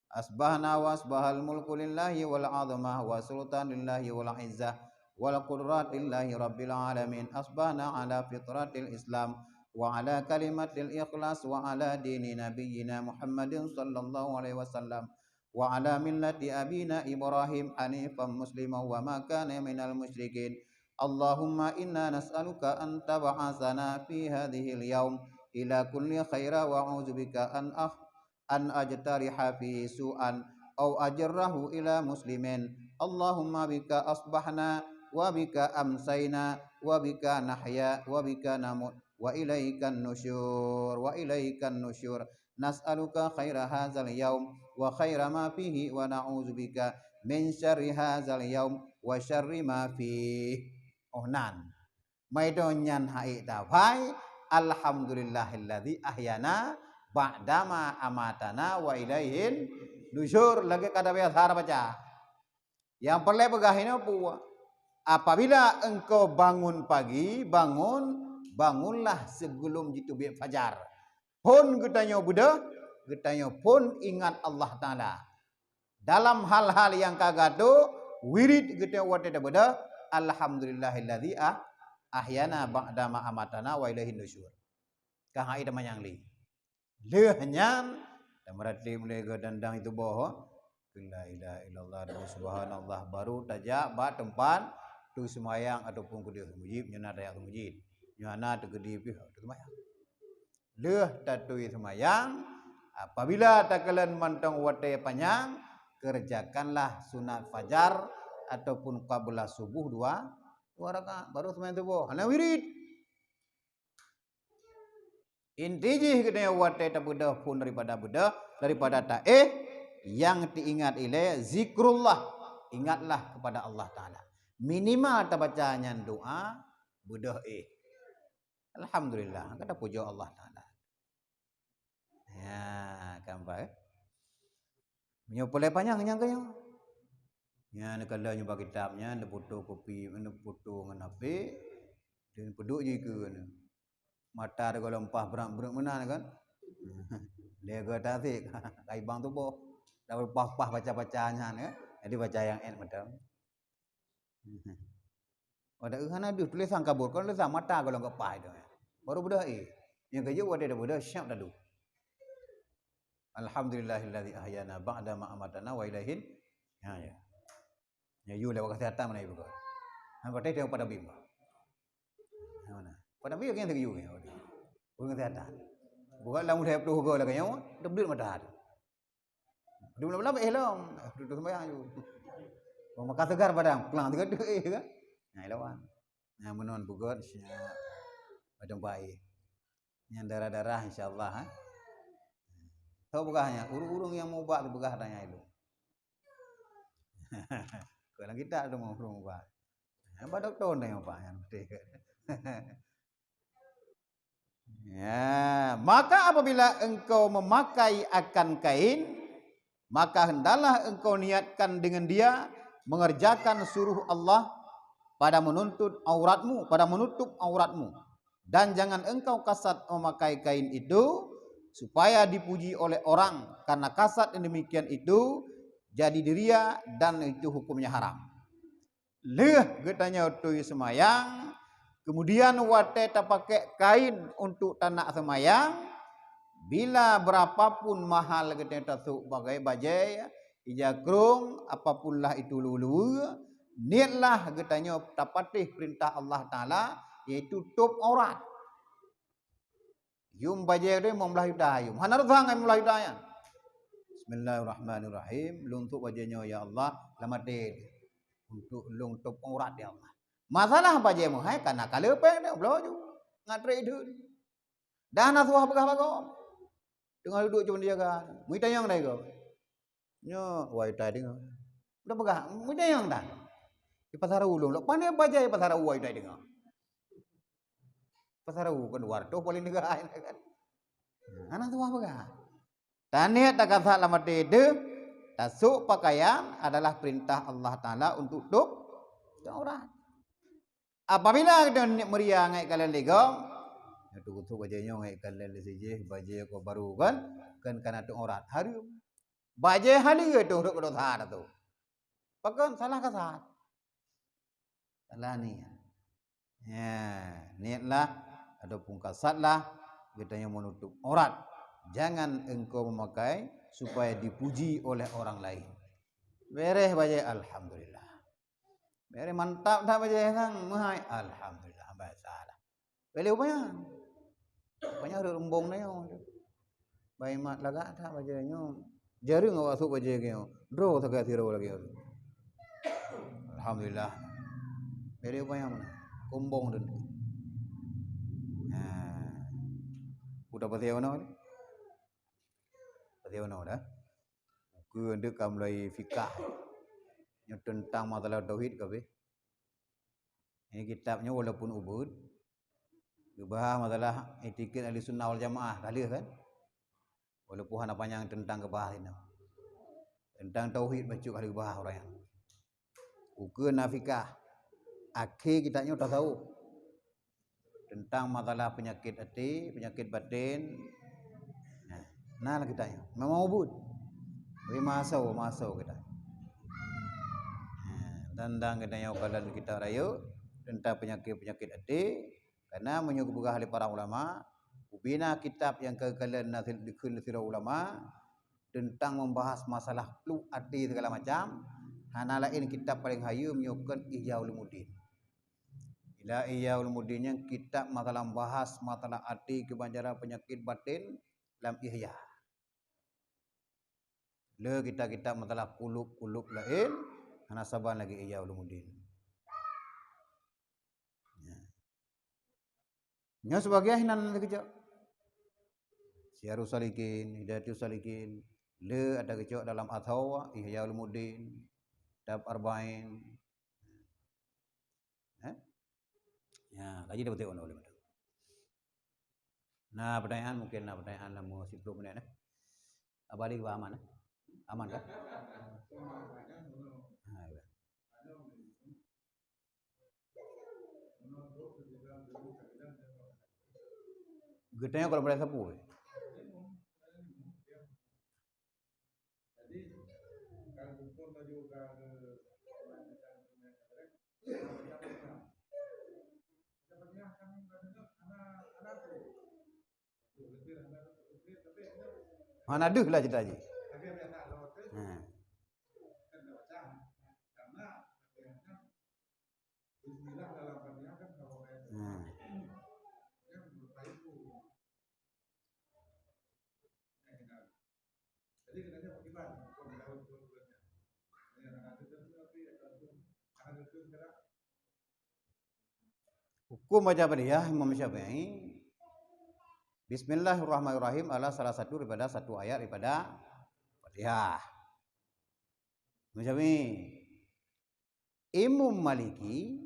Asbahna wa asbahal mulku lillahi wal azamah wa sultan lillahi wal izzah wal qudrat lillahi rabbil alamin. Asbahna ala fitratil Islam wa ala kalimatil ikhlas wa ala dini nabiyyina Muhammadin sallallahu alaihi wasallam wa ala millati abina Ibrahim hanifan muslima wa ma kana minal musyrikin. Allahumma inna nas'aluka an tab'asana fi hadzihil yaum ila kulli khaira wa a'udzubika an ah an ajtariha fi su'an au ajrahu ila muslimin. Allahumma bika asbahna wa bika amsayna wa bika nahya wa bika namut wa ilaikan nusyur, wa ilaikan nusyur. Nas'aluka khaira hadzal yaum wa khaira ma fihi wa na'udzubika min syarri hadzal yaum wa syarri ma fih. Oh nan. Meudoe nyan hai tafai, alhamdulillahilladzi ahyana ba'dama amatana wa ilaihin nusyur. Lagèe kada biasa baca. Nyang peureulèe peugah inoe peue? Apabila engkau bangun pagi, bangun, bangunlah sebelum jiteubiet fajar. Phon geutanyoe beudôh, geutanyoe phon ingat Allah Taala. Dalam hal-hal nyang ka gadoh, wirid geutanyoe watèe tabeudôh, "Alhamdulillahilladzi ah-, ahyana ba'dama amatana wa ilaihin nusyur." Ka hai teuma nyang lé. Lheueh nyan, tameuratéb mulai geuh dandang itu boh, "La ilaha illallah dan subhanallah," baru tajak bak teumpat Tui seumayang ataupun keudeh mujib, nyoe na tajak keu mujib. Nyoe hana teukeudi pih tui seumayang. Lheueh tatui seumayang, apabila takalon mantong watée panyang, kerjakanlah sunat fajar ataupun qabla subuh dua, dua rakaat, baru seumayang suboh. Hana wirid. Inti jih geutanyoe watée tabeudôh phon daripada beudôh, daripada taéh, nyang teuingat ilée zikrullah, ingatlah kepada Allah Taala. Minimal tabaca nyan doa beudôh éh. Alhamdulillah, ka tapujoe Allah Taala. Ya, kan ba, eh? Meunyoe peureulée panyang nyang keu nyoe. Nyan neukalon nyoe bak kitab nyan, neufoto kopi, neufoto ngon H P, dan peuduek jih keu nyoe. Mata teugohlom paih breuek-breuek meunan kan. Lé geutasek, ka ibang tuboh. Dah paih-paih baca-baca nyan kan. Jadi baca nyang ék mantong. Pada eu hana deuh tulésan kabur, kon tulésan mata golom geupaih tu. Baru beudôh éh. Nyang keujeuet watée tabeudôh siap tadu. Alhamdulillahilladzi ahyana ba'da ma amatana wa ilaihin. Ha ya. Ya yu lewat kesehatan mana ibu kau. Han patéh tengok pada bim. Ha mana? Pada bim yang tengok yu. Urang kesehatan. Bukan lam udah puluh go lah kayaknya. Tebdut mata tu. Di bulan-bulan éh lom, eh, tutup sembahyang ju. Maka segar padang, pelang tiga tu éh kan. Nah, lawan. Nah, menon bugot siap. Padang baik. Yang darah-darah insya-Allah, ha. Tahu begahnya, urung-urung yang mau ubak tu begah tanya itu. Kalau kita tu mau urung ubak. Apa doktor tanya apa yang betul. Ya, maka apabila engkau memakai akan kain, maka hendaklah engkau niatkan dengan dia mengerjakan suruh Allah pada menuntut auratmu, pada menutup auratmu. Dan jangan engkau kasat memakai kain itu supaya dipuji oleh orang, karena kasat yang demikian itu jadi diria dan itu hukumnya haram. Lheueh geutanyoe tui seumayang, kemudian watée tapakék kain untuk tanak seumayang, bila berapapun mahal geutanyoe tasôk bagai bajée, ija krông, apapun lah itu luweue-luweue, niatlah geutanyoe tapatéh peurintah Allah Taala, yaitu tôb aurat. Yum bajée deh lima belas juta yum. Hana reuta ngai lima belas juta nyan. Bismillahirrahmanirrahim. Lôn tôb bajée nyoe ya Allah, lam até untuk lôn tôb aurat ya Allah. Masalah bajée meuhai kana ka leupée deh bloe ju. Ngat trek dheun. Dah na suah peugah bagoe. Teungoh duduek cuma dijaga. Mui tanyong dai goe. Nyoe wai tai deungoe. Udah peugah, mui tanyong dah. Di pasar ulung lok. Pane bajée pasar wai tai deungoe. Pasar u kan dua ratus paling dekat kan. Nah, anak tuah peugah. Taniet takasat lam até deuh, tasôk pakaian adalah perintah Allah Taala untuk tôb aurat. Apabila kita niat meuria ngai kalon ligong, ya tu kutuk bajée nyoe ngai kalon lé sijih, bajée ko baru kan, kan kana tôb aurat hareuem. Bajée haleue tu rot dosa tu. Pakon salah kasat. Salah niat. Ya, niatlah ataupun kasatlah geutanyoe menutup aurat. Jangan engkau memakai supaya dipuji oleh orang lain. Beres bajée, alhamdulillah. Beres mantap that bajée sang, meuhai, alhamdulillah, biasa lah. Boleh upaya. Upaya rot rumbong na nyoe. Bai mat lagak that bajée nyoe. Jareueng awak sôk bajée nyoe. Droe sagai sidroe lagée nyoe. Alhamdulillah. Jadi upaya mana? Kumbong tu. Ha. Udah pasti ono ni? Pasti ono dah. Buku untuk ka mulai fikah. Nyoe tentang masalah tauhid kabeh. Ini kitab nyoe walaupun ubit, geubahas masalah itikad Ahli Sunnah wal Jamaah ka lheueh kan? Walaupun hana panyang tentang geubahas inoe. Tentang tauhid bacut ka lheueh geubahas ureueng nyan. Ukeue nafikah, akhé kitab nyoe tasawuf. Tentang masalah penyakit até, penyakit batin. Nah, na lah kitab nyoe. Memang ubit. Tapi masau, masau kitab. Nah, dan, dan kitab nyoe kalon kitab rayeuk tentang penyakit-penyakit até. Karena meunyoe geupeugah lé para ulama, ubena kitab nyang ka geukalon na dikheun sidroe ulama tentang membahas masalah pluek até segala macam, hana laén kitab paleng hayeue meunyoe kon Ihya Ulumuddin. Lam Ihya Ulumuddin nyan kitab masalah bahas masalah até, keubanjaran, peunyakét batén lam Ihya. Le kitab-kitab masalah kulub-kulub laén hana saban lagée Ihya Ulumuddin. Nyoe sebagian hinan teukeujok. Siyarus Salikin, Hidayatus Salikin, le ada geucok dalam Athawa, Ihya Ulumuddin, Kitab Arba'in. Eh? Ya, kaji dah betul ulama. Nah, pertanyaan mungkin nah pertanyaan lama sepuluh menit eh. Abadi ba aman eh? Aman kah? Ha, ya. Geutanyoe kalau pada sapu. Hana deuh lah cerita jih. Ha. Hmm. Hukum baca Fatihah Imam Syafi'i, Bismillahirrahmanirrahim adalah salah satu daripada satu ayat daripada Fatihah. Imam Syafi'i. Imam Maliki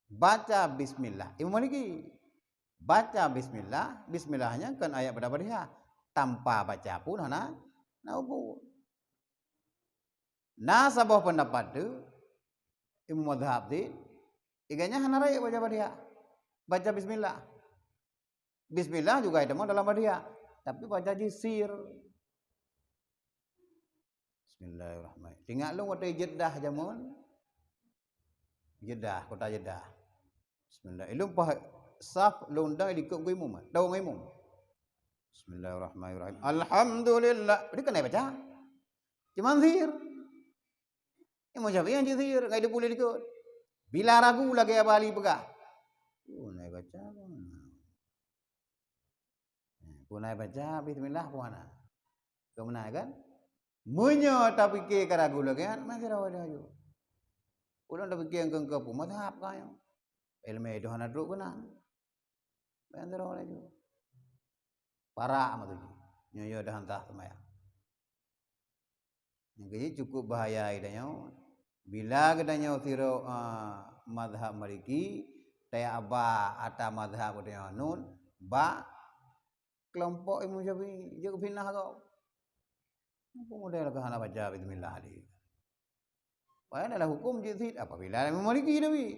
baca bismillah. Imam Maliki baca bismillah, bismillah nyan kan ayat pada Fatihah. Tanpa baca pun hana, hana hukum. Na saboh pendapat tu, Imam Mazhab tu, ianya hana rayeuk baca Fatihah. Baca bismillah. Bismillah juga itu mah dalam Fatihah, tapi baca jih sir. Bismillahirrahmanirrahim. Ingat lôn watèe Jeddah jameun. Jeddah, kota Jeddah. Bismillah. Ilôn paih saf lôn dong ilikot geuimum, dong geuimum. Bismillahirrahmanirrahim. Alhamdulillah. Dia kena baca. Cuman sir. Imam Syafi'i hana sir, ngai dipuléh likot. Bila ragu lagèe Abah Ali peugah. Pun ai baca, pun ai baca, bismillah pun hana. Keu meunan kan? Meunyoe tapike ka ragu lagèe nyan, meusidroe laju. Ulôn tapike engkeu-engkeu pun mazhab ka nyoe. Ileumèe itu hana trok keunan. Meusidroe laju. Parak meutuju. Nyoe yo dah hantah seumayang. Nyang keujih cukup bahaya geutanyoe. Bila geutanyoe sidroe, a, mazhab Maliki, taya aba ata mazhab geutanyoe anut, bak keulompok Imam Syafi'i, jeuet fitnah gob. Apa model ka hana baca bismillah tadi? Padahai dalam hukum jeuet sit apabila Imam Maliki tapi.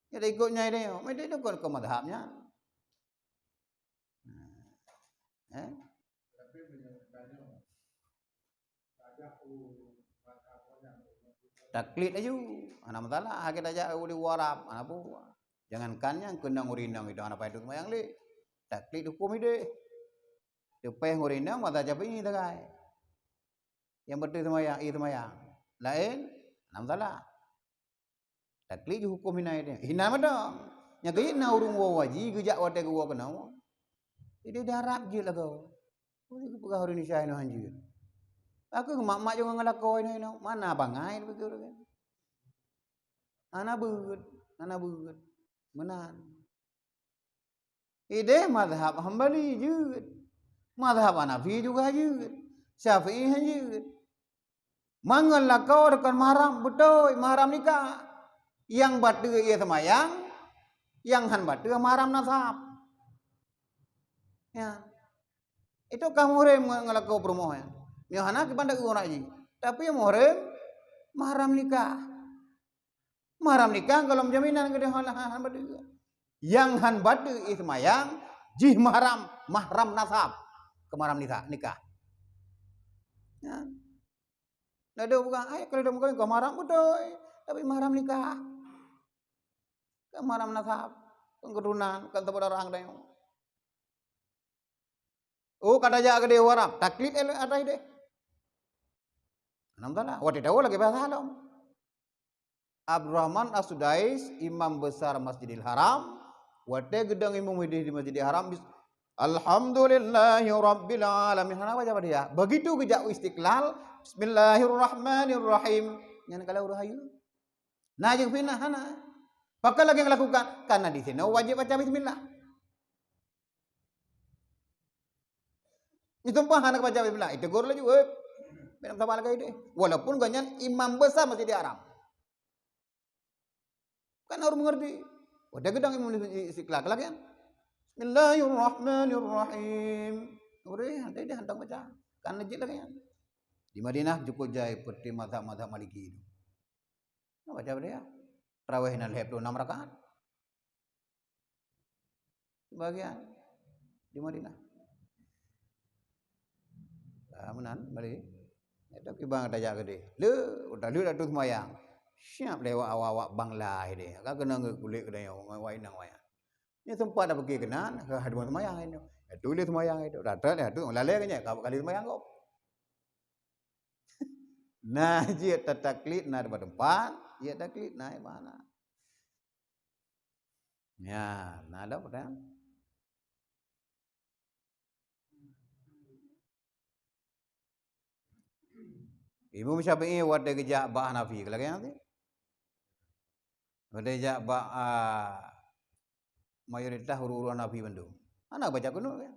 Jadi ikut nyai dia, mereka ikut ke mazhab nyan. Nah. Eh? Taklid laju. Hana masalah, hana tajak u Arab, hana peue. Jangankan nyang keunong ureueng inong itu hana payah seumayang lé. Taklid hukum ideh. Teupeh ureueng inong mata capi tagai. Nyang beutôi seumayang, ie seumayang. Laén, hana masalah. Taklid jih huköm hina ideh. Hina mantong. Nyang keuh na ureuëng woe haji geujak watée geuwoe keunoe. Ideh di Arab jeuet lagoe. Peue geupeugah ureuëng Indonesia inoe hanjeuet. Aku mak-mak jangan ngelakoi inoe-inoe. Mana bangai begitu kan? Hana beuet, hana beuet. Meunan. Ideh mazhab Hambali jeuet. Mazhab Hanafi juga jeuet. Syafi'i han jeuet. Mangat lakoe deukon mahram, beutôi, mahram nikah. Nyang bateue ie seumayang, nyang han bateue mahram nasab. Ya. Itu ka muhrim nge-, ngeulakoe peurumoh nyan. Nyoe hana keuban dakwah jih. Tapi muhrim mahram nikah. Mahram nikah gohlom jaminan keudeh hana, hana bateue. Nyang han bateue ie seumayang, jih mahram, mahram nasab. Keu mahram nisa-, nikah. Ya. Nah, dia bukan, ai, kalau dia bukan keu mahram beutôi, tapi mahram nikah. Keu mahram nasab, keu keturunan, keu saudara geutanyoe. Oh, ka tajak keudeh u Arab, taklid lé ata ideh. Alhamdulillah, watée tawoe lagée biasa lom. Abdurrahman As-Sudais, imam besar Masjidil Haram, watée geudong imum hidih di Masjidil Haram, bis-, "Alhamdulillahi Rabbil Alamin." Hana baca Fatihah. Begitu geujak u Istiqlal, "Bismillahirrahmanirrahim." Nyan kalau ureuëng hayeu. Na jeuet fitnah, hana. Pakon lagée lakukan? Karena di sinoe wajéb baca bismillah. Itu pun hana baca bismillah, ditegur laju, "Eh, bèk saban lagée deh." Walaupun gobnyan imam besar Masjidil Haram. Kan harus mengerti. Watée geudong imum Istiqlal lagée nyan. "Bismillahirrahmanirrahim." Ureuëng, dia, dia hantom baca. Kan jeuet lagée nyan. Di Madinah cukup jai seperti mazhab-mazhab Maliki itu. Nah, baca dia. Tarawih na lhèe ploh nam rakaat. Sebagian di Madinah. Ah, meunan, balik. Itu kibang tajak keudeh. Le, udah le dah tu semayang. Siap lewat awak-awak Bangla deh. Ka kena ngeuk kulét keudeh, wai nang wayang. Ni sempat dah pergi keunan, ka hadu semayang itu. Itu le semayang itu. Dah tak le tu, lalai ke nya, ka kali semayang kau. Nah, jeuet tataklid na di tempat, jeuet taklid na di mana. Ya, na lom dah. Imam Syafi'i watée geujak bak Hanafi, lagée nyan tadi. Watée jak bak, a, mayoritas ureuëng-ureuëng Hanafi bandum. Hana baca kunut, ya.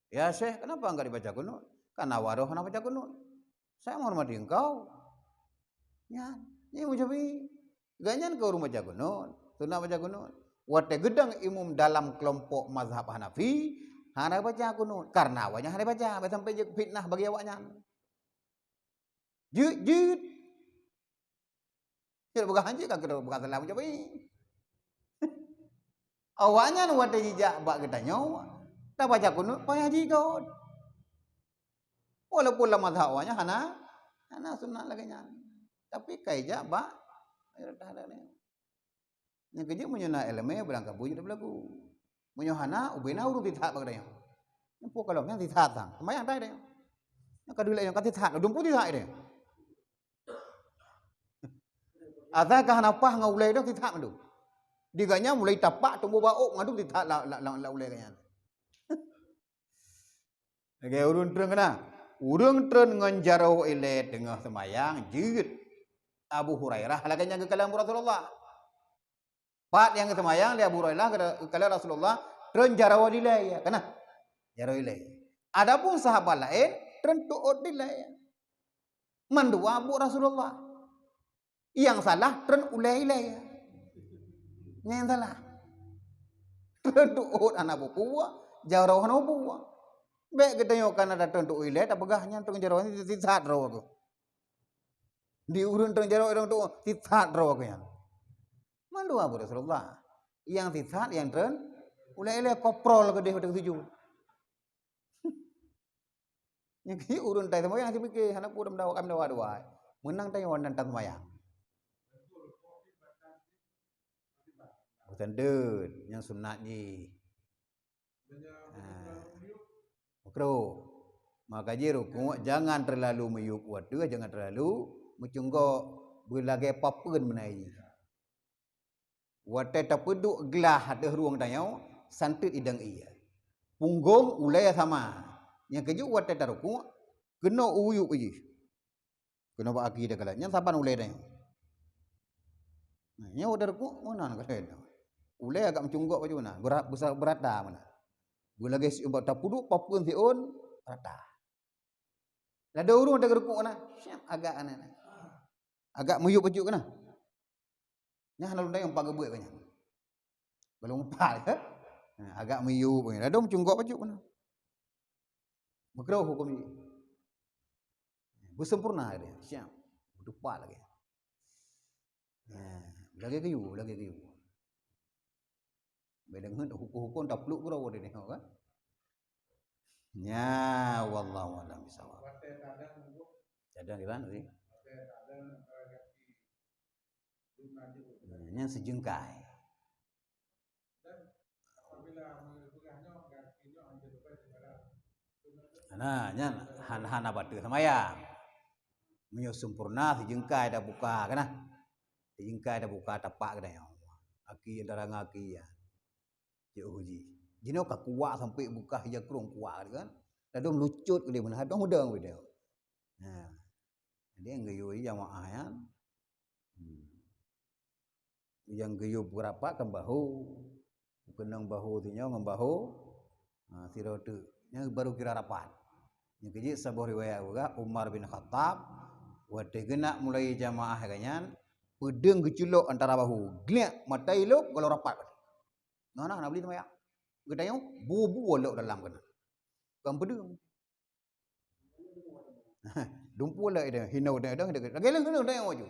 "Ya Syekh, kenapa enggak dibaca kunut?" "Karena waroh hana baca kunut." "Saya menghormati engkau." Nyan, nyan Imam Syafi'i. Gobnyan keu ureuëng baca kunut, sunat baca kunut. Watée geudong imum dalam keulompok mazhab Hanafi, hana baca kunut. Karena awaknyan hana baca, bah sampai jeuet fitnah bagi awaknyan. Jeuet, jeuet. Jeuet peugah hanjeuet ka keudroe peugah salah Imam Syafi'i. Awaknyan watée jijak bak geutanyoe, tabaca kunut payah jigot. Walaupun lam mazhab awaknyan hana, hana sunat lagée nyan. Tapi kai jak bak mayoritas lagée nyan. Nyang keujeuet meunyoe na iéleumé barangkapeue jeuet beulaku. Meunyoe hana, ubena ureuëng tithat bak geutanyoe. Nyang po kalon nyang tithat sang, seumayang tai tanyoe. Nyang ka dulek nyang ka tithat, dum pu tithat tanyoe. Asai ka hana paih ngon ulée dong tithat mandum. Di gobnyan mulai tapak tumbôk baok mandum tithat la, la, la, la ulée gobnyan. Lagée ureuëng treun keunan. Ureuëng treun ngon jaroe ilée teungoh seumayang jeuet. Abu Hurairah lagée nyan geukalon Rasulullah. Pat nyang geuseumayang lé Abu Hurairah geukalon Rasulullah treun jaroe ilée, ya, keunan. Jaroe ilée. Adapun sahabat laén treun tuôt ilée. Mandua buet Rasulullah. Nyang salah treun ulée ilée. Nyang salah. Treun tuôt hana bubuet, jaroe hana bubuet. Bék geutanyoe kana datang tuôt ilée, tapeugah nyan treun jaroe nyan sisat droe geuh. Di ureuëng treun jaroe ureuëng tuôt sisat droe geuh nyan. Mandua buet Rasulullah. Nyang sisat nyang treun ulée ilée koprol keudeh watée sujud. Nyang keu ureuëng tai seumayang sipike, hana peue meudawa, ka meudawa dua. Meunang tanyoe nyan tan seumayang. Bukan deuet, nyang sunat jih. Ha. Makruh. Maka jih rukuk jangan terlalu meyueb u ateueh, jangan terlalu meucunggok, beulagée papeuen meunan jih. Watée tapeuduek glah ateueh rueng tanyoe, santet idong ie. Punggong ulée sama. Nyang keujeuet watée tarukuk, keunoe u yueb jih. Keunoe bak aki teukalon. Nyan saban ulée tanyoe. Nah, nyoe watée tarukuk, meunan ka lheueh. Ulée agak meucunggok baju meunan, beura-, beusa-, beurata meunan. Beulagée siumbak tapeuduek papeuen siôn, rata. Ladôm ureuëng watée geurukuk na, siap agak aneh-aneh. Agak meyueb bacut keunan. Nyan hana lôn dayong pat geubeuet keu nyan. Belum pat, kan? Ha, agak meyueb keu nyan. Ladôm cunggok bacut keunan. Makruh huköm jih. Beusempurna dia, siap. Beuteupat lagée. Ha, lagée geuyue, lagée geuyue. Bék deungon huköm-huköm tapluek keudroe di nyoe kan. Nya, wallahu a'lam bishawab. Cadang di mana tadi? Nyan seujengkai. Nah, nyan han-, hana bateue seumayang. Meunyoe sempurna seujengkai tabuka, kan nah. Teujingkai tabuka tapak geutanyoe. Aki antara ngon aki ya. Cok uji. Jinoe ka kuat sampai buka ija krong kuat kan. Lalu melucut ke dia mana hadong udang gitu. Nah. Jadi yang geuyue jamaah ya. Hmm. Yang geuyue beurapat kan bahu. Keunong bahu sinyoe ngon bahu, ha, sidroe teuk. Nyan baru kira rapat. Nyang keujeuet saboh riwayat peugah Umar bin Khattab, watée geunak mulai jamaah geuhnyan, peudeueng geuculok antara bahu, gliak mata ilok gohlom rapat. Nah, nah, na beli teumayang. Geutanyoe bubu lok dalam keunan. Kon peudeueng. Dumpu lé idong, hino idong, idong, idong. Lagèe leuh, leuh, leuh, laju.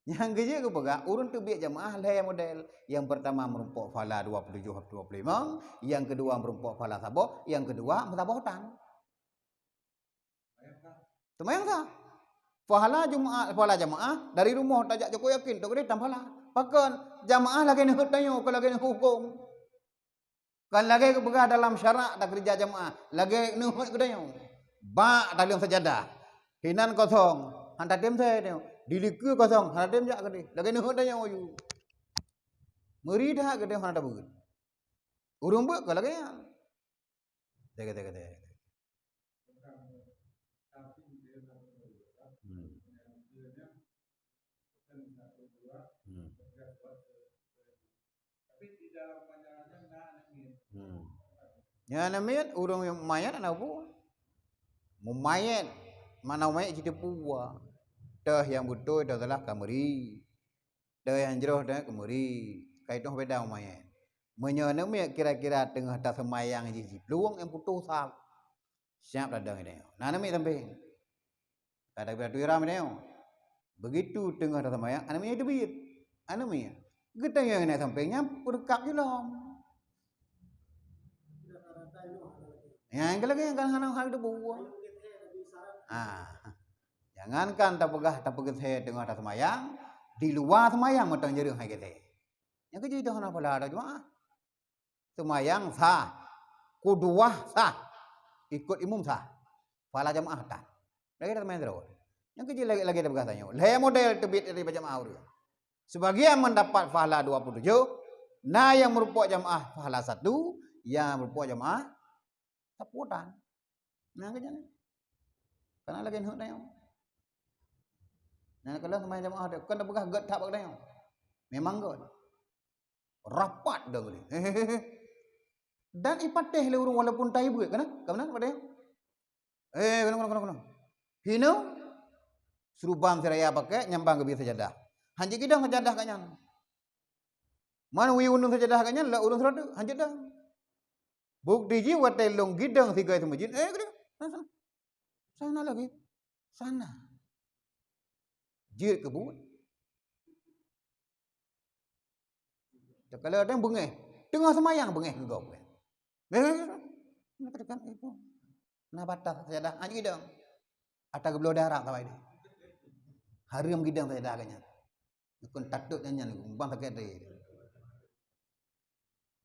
Nyang keujeuet geupeugah, ureueng teubiet jamaah lhèe model. Yang pertama meurumpok pahala dua puluh tujuh, dua puluh lima, yang kedua meurumpok pahala saboh, yang kedua meusaboh tan. Teumayang sah. Pahala Jumaat, pahala jamaah dari rumoh tajak cukôp yakin, tok geude tam pahala. Pakon? Jamaah lagèe neuheuet tanyoe, kon lagèe neuheuet hukôm. Kon lagèe geupeugah dalam syarak takeureuja jamaah, lagèe neuheuet geutanyoe. Bak taleueng sajadah. Hinan kosong, han tatem sai tanyoe. Di likeu kosong, han tatem jak keudeh. Lagèe neuheuet tanyoe aju. Meuri that keudeh hana tabeuet. Ureueng beuet ka lagèe nyan. Teuka, teuka, teuka. Hmm. Hmm. Hmm. Nyan aneuk miet, ureueng nyang manyét na peue? Meumayét, makna manyét jiteupeue. Toh nyang beutôi, toh salah ka meuri. Toh nyang jroh, toh nyang ka meuri. Ka itong beda meumayét. Meunyoe aneuk miet kira-kira teungoh taseumayang jih jiplueng, nyang putôh sab. Siap ladang geutanyoe. Na aneuk miet sampéng. Ka tabi atu iram geutanyoe. Begitu teungoh taseumayang, aneuk miet teubiet. Aneuk miet. Geutanyoe nyang na sampéng nyan peureukab jilom. Nyang lagèe nyan kan hana hal teubuet. Ah. Jangankan tapeugah tapeugeuthée teungoh taseumayang, di luwa seumayang mantong jeuet hai geuthée. Nyang keujeuet dah hana pahala dah jeumaah. Seumayang sah, kuduwah sah, ikot imum sah, pahala jamaah tan. Lagèe that seumayang sidroe. Nyang keujeuet lagèe, lagèe tapeugah tanyoe, lhèe model teubiet dari jamaah ureueng. Sebagian mendapat pahala dua puluh tujuh, na nyang meurumpok jamaah pahala satu, nyang meurumpok jamaah saboh tan. Nah, keujeuet. Karena lagèe neuheuet tanyoe. Nah, kalau seumayang jamaah, kon tapeugah gèt that bak tanyoe. Memang gèt. Rapat dah geude. Dan ipatéh lé ureueng walaupun tai beuet, kana? Ka meunan patéh? Eh, kana, kana, kana, kana. Hino, seurubang siraya pakai, nyambang geubi sajadah. Hanjeuet gidong sajadah geuh nyan. Man wie uneun sajadah geuh nyan, lé ureueng sidroe teuk, hanjeuet dong. Bukti jih watèe lôn gidong sigoe seumeujid, eh, geude. Sana. Sana lagi. Sana. Jeuet keu buet. Takalon ada beungéh. Teungoh seumayang beungéh keu gob. Beungéh. Nah, katakan itu. Nah, batas sajadah. Ah, gidong. Ata geubloe darah sabai deh. Hareuem gidong sajadah geuh nyan. Kon tatot nyan, nyan, bang sakét deh.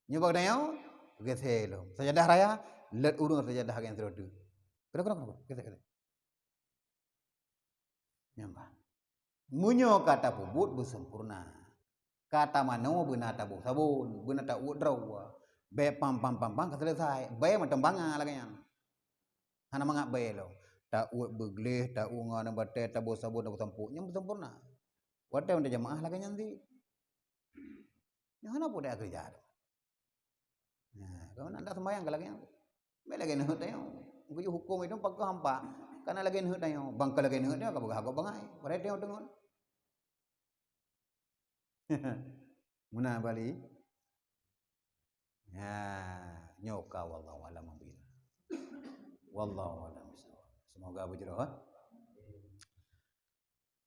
Nyoe bak tanyoe, geusé lom. Sajadah raya, lét ureueng sajadah geuh nyan sidroe teuk. Keudeh, keudeh, keudeh. Geusé, geusé. Nyan bah. Meunyoe ka tapeubuet beusempurna, ka tamanoe beuna taboh sabon, beuna tauet droe, bèk pam, pam, pam, pam, ka seuleusai. Bèk mantong banga lagèe nyan. Hana mangat bèk lom. Tauet beugleh, tauet ngon batèe, taboh sabon, taboh sampôk. Nyan beusempurna. Watèe mantong jamaah lagèe nyan cit. Nyan hana peue teukeureuja. Nah, kawan anda sembahyang ka lagèe nyan. Bèk lagèe neuheuet tanyoe. Geuyue hukôm itu pakoh hampa. Kana lagèe neuheuet tanyoe. Bang ka lagèe neuheuet tanyoe, ka peugah gob bangai. Padahai tanyoe deungon. Meunan bali. Ya, nyoe ka wallahu a'lam billaahi. Wallahu a'lam bishawab. Semoga beujroh, eh.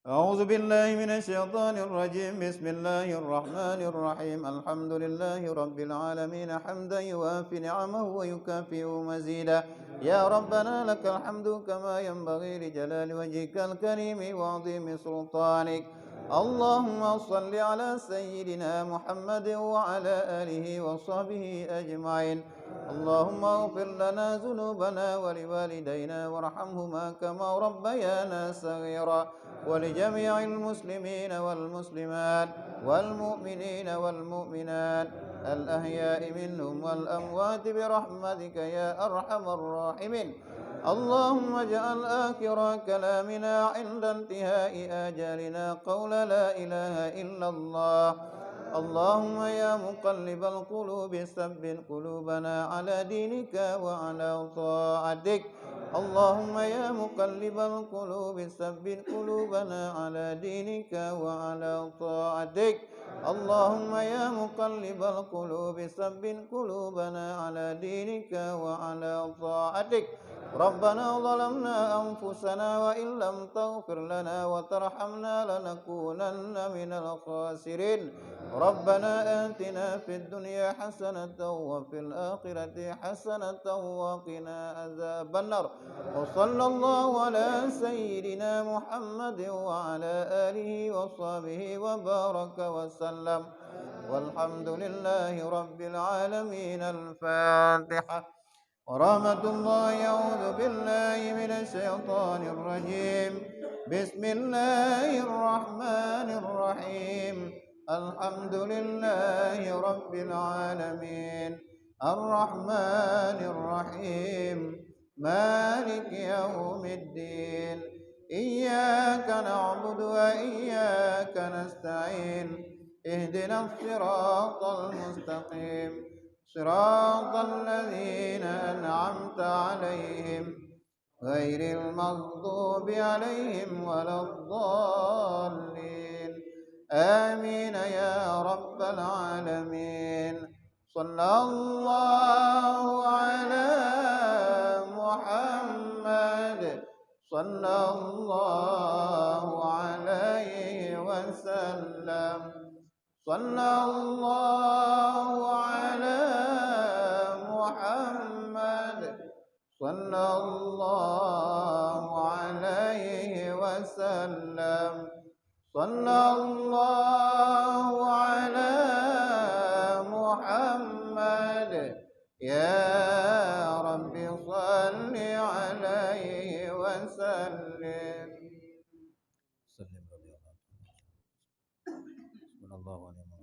أعوذ بالله من الشيطان الرجيم. بسم الله الرحمن الرحيم. الحمد لله رب العالمين، حمدا يوافي نعمه ويكافئ مزيده. يا ربنا لك الحمد كما ينبغي لجلال وجهك الكريم وعظيم سلطانك. اللهم صل على سيدنا محمد وعلى آله وصحبه أجمعين. اللهم اغفر لنا ذنوبنا ولوالدينا وارحمهما كما ربيانا صغيرا، ولجميع المسلمين والمسلمات والمؤمنين والمؤمنات الأحياء منهم والأموات برحمتك يا أرحم الراحمين. اللهم اجعل آخر كلامنا عند انتهاء آجالنا قول لا إله إلا الله. اللهم يا مقلب القلوب ثبت قلوبنا على دينك وعلى طاعتك. اللهم يا مقلب القلوب ثبت قلوبنا على دينك وعلى طاعتك. اللهم يا مقلب القلوب ثبت قلوبنا على دينك وعلى طاعتك. ربنا ظلمنا أنفسنا وإن لم تغفر لنا وترحمنا لنكونن من الخاسرين. ربنا آتنا في الدنيا حسنة وفي الآخرة حسنة وقنا عذاب النار. وصلى الله على سيدنا محمد وعلى آله وصحبه وبارك وسلم. والحمد لله رب العالمين. الفاتحة. ورحمة الله. أعوذ بالله من الشيطان الرجيم. بسم الله الرحمن الرحيم. الحمد لله رب العالمين. الرحمن الرحيم. مالك يوم الدين. إياك نعبد وإياك نستعين. اهدنا الصراط المستقيم. صراط الذين أنعمت عليهم غير المغضوب عليهم ولا الضالين. آمين يا رب العالمين. صلى الله على محمد. صلى الله عليه وسلم. صلى الله على محمد. صلى الله عليه وسلم. صلى الله على محمد. يا رب صل عليه وسلم. سلم رضي الله عنه. حسبنا الله ونعم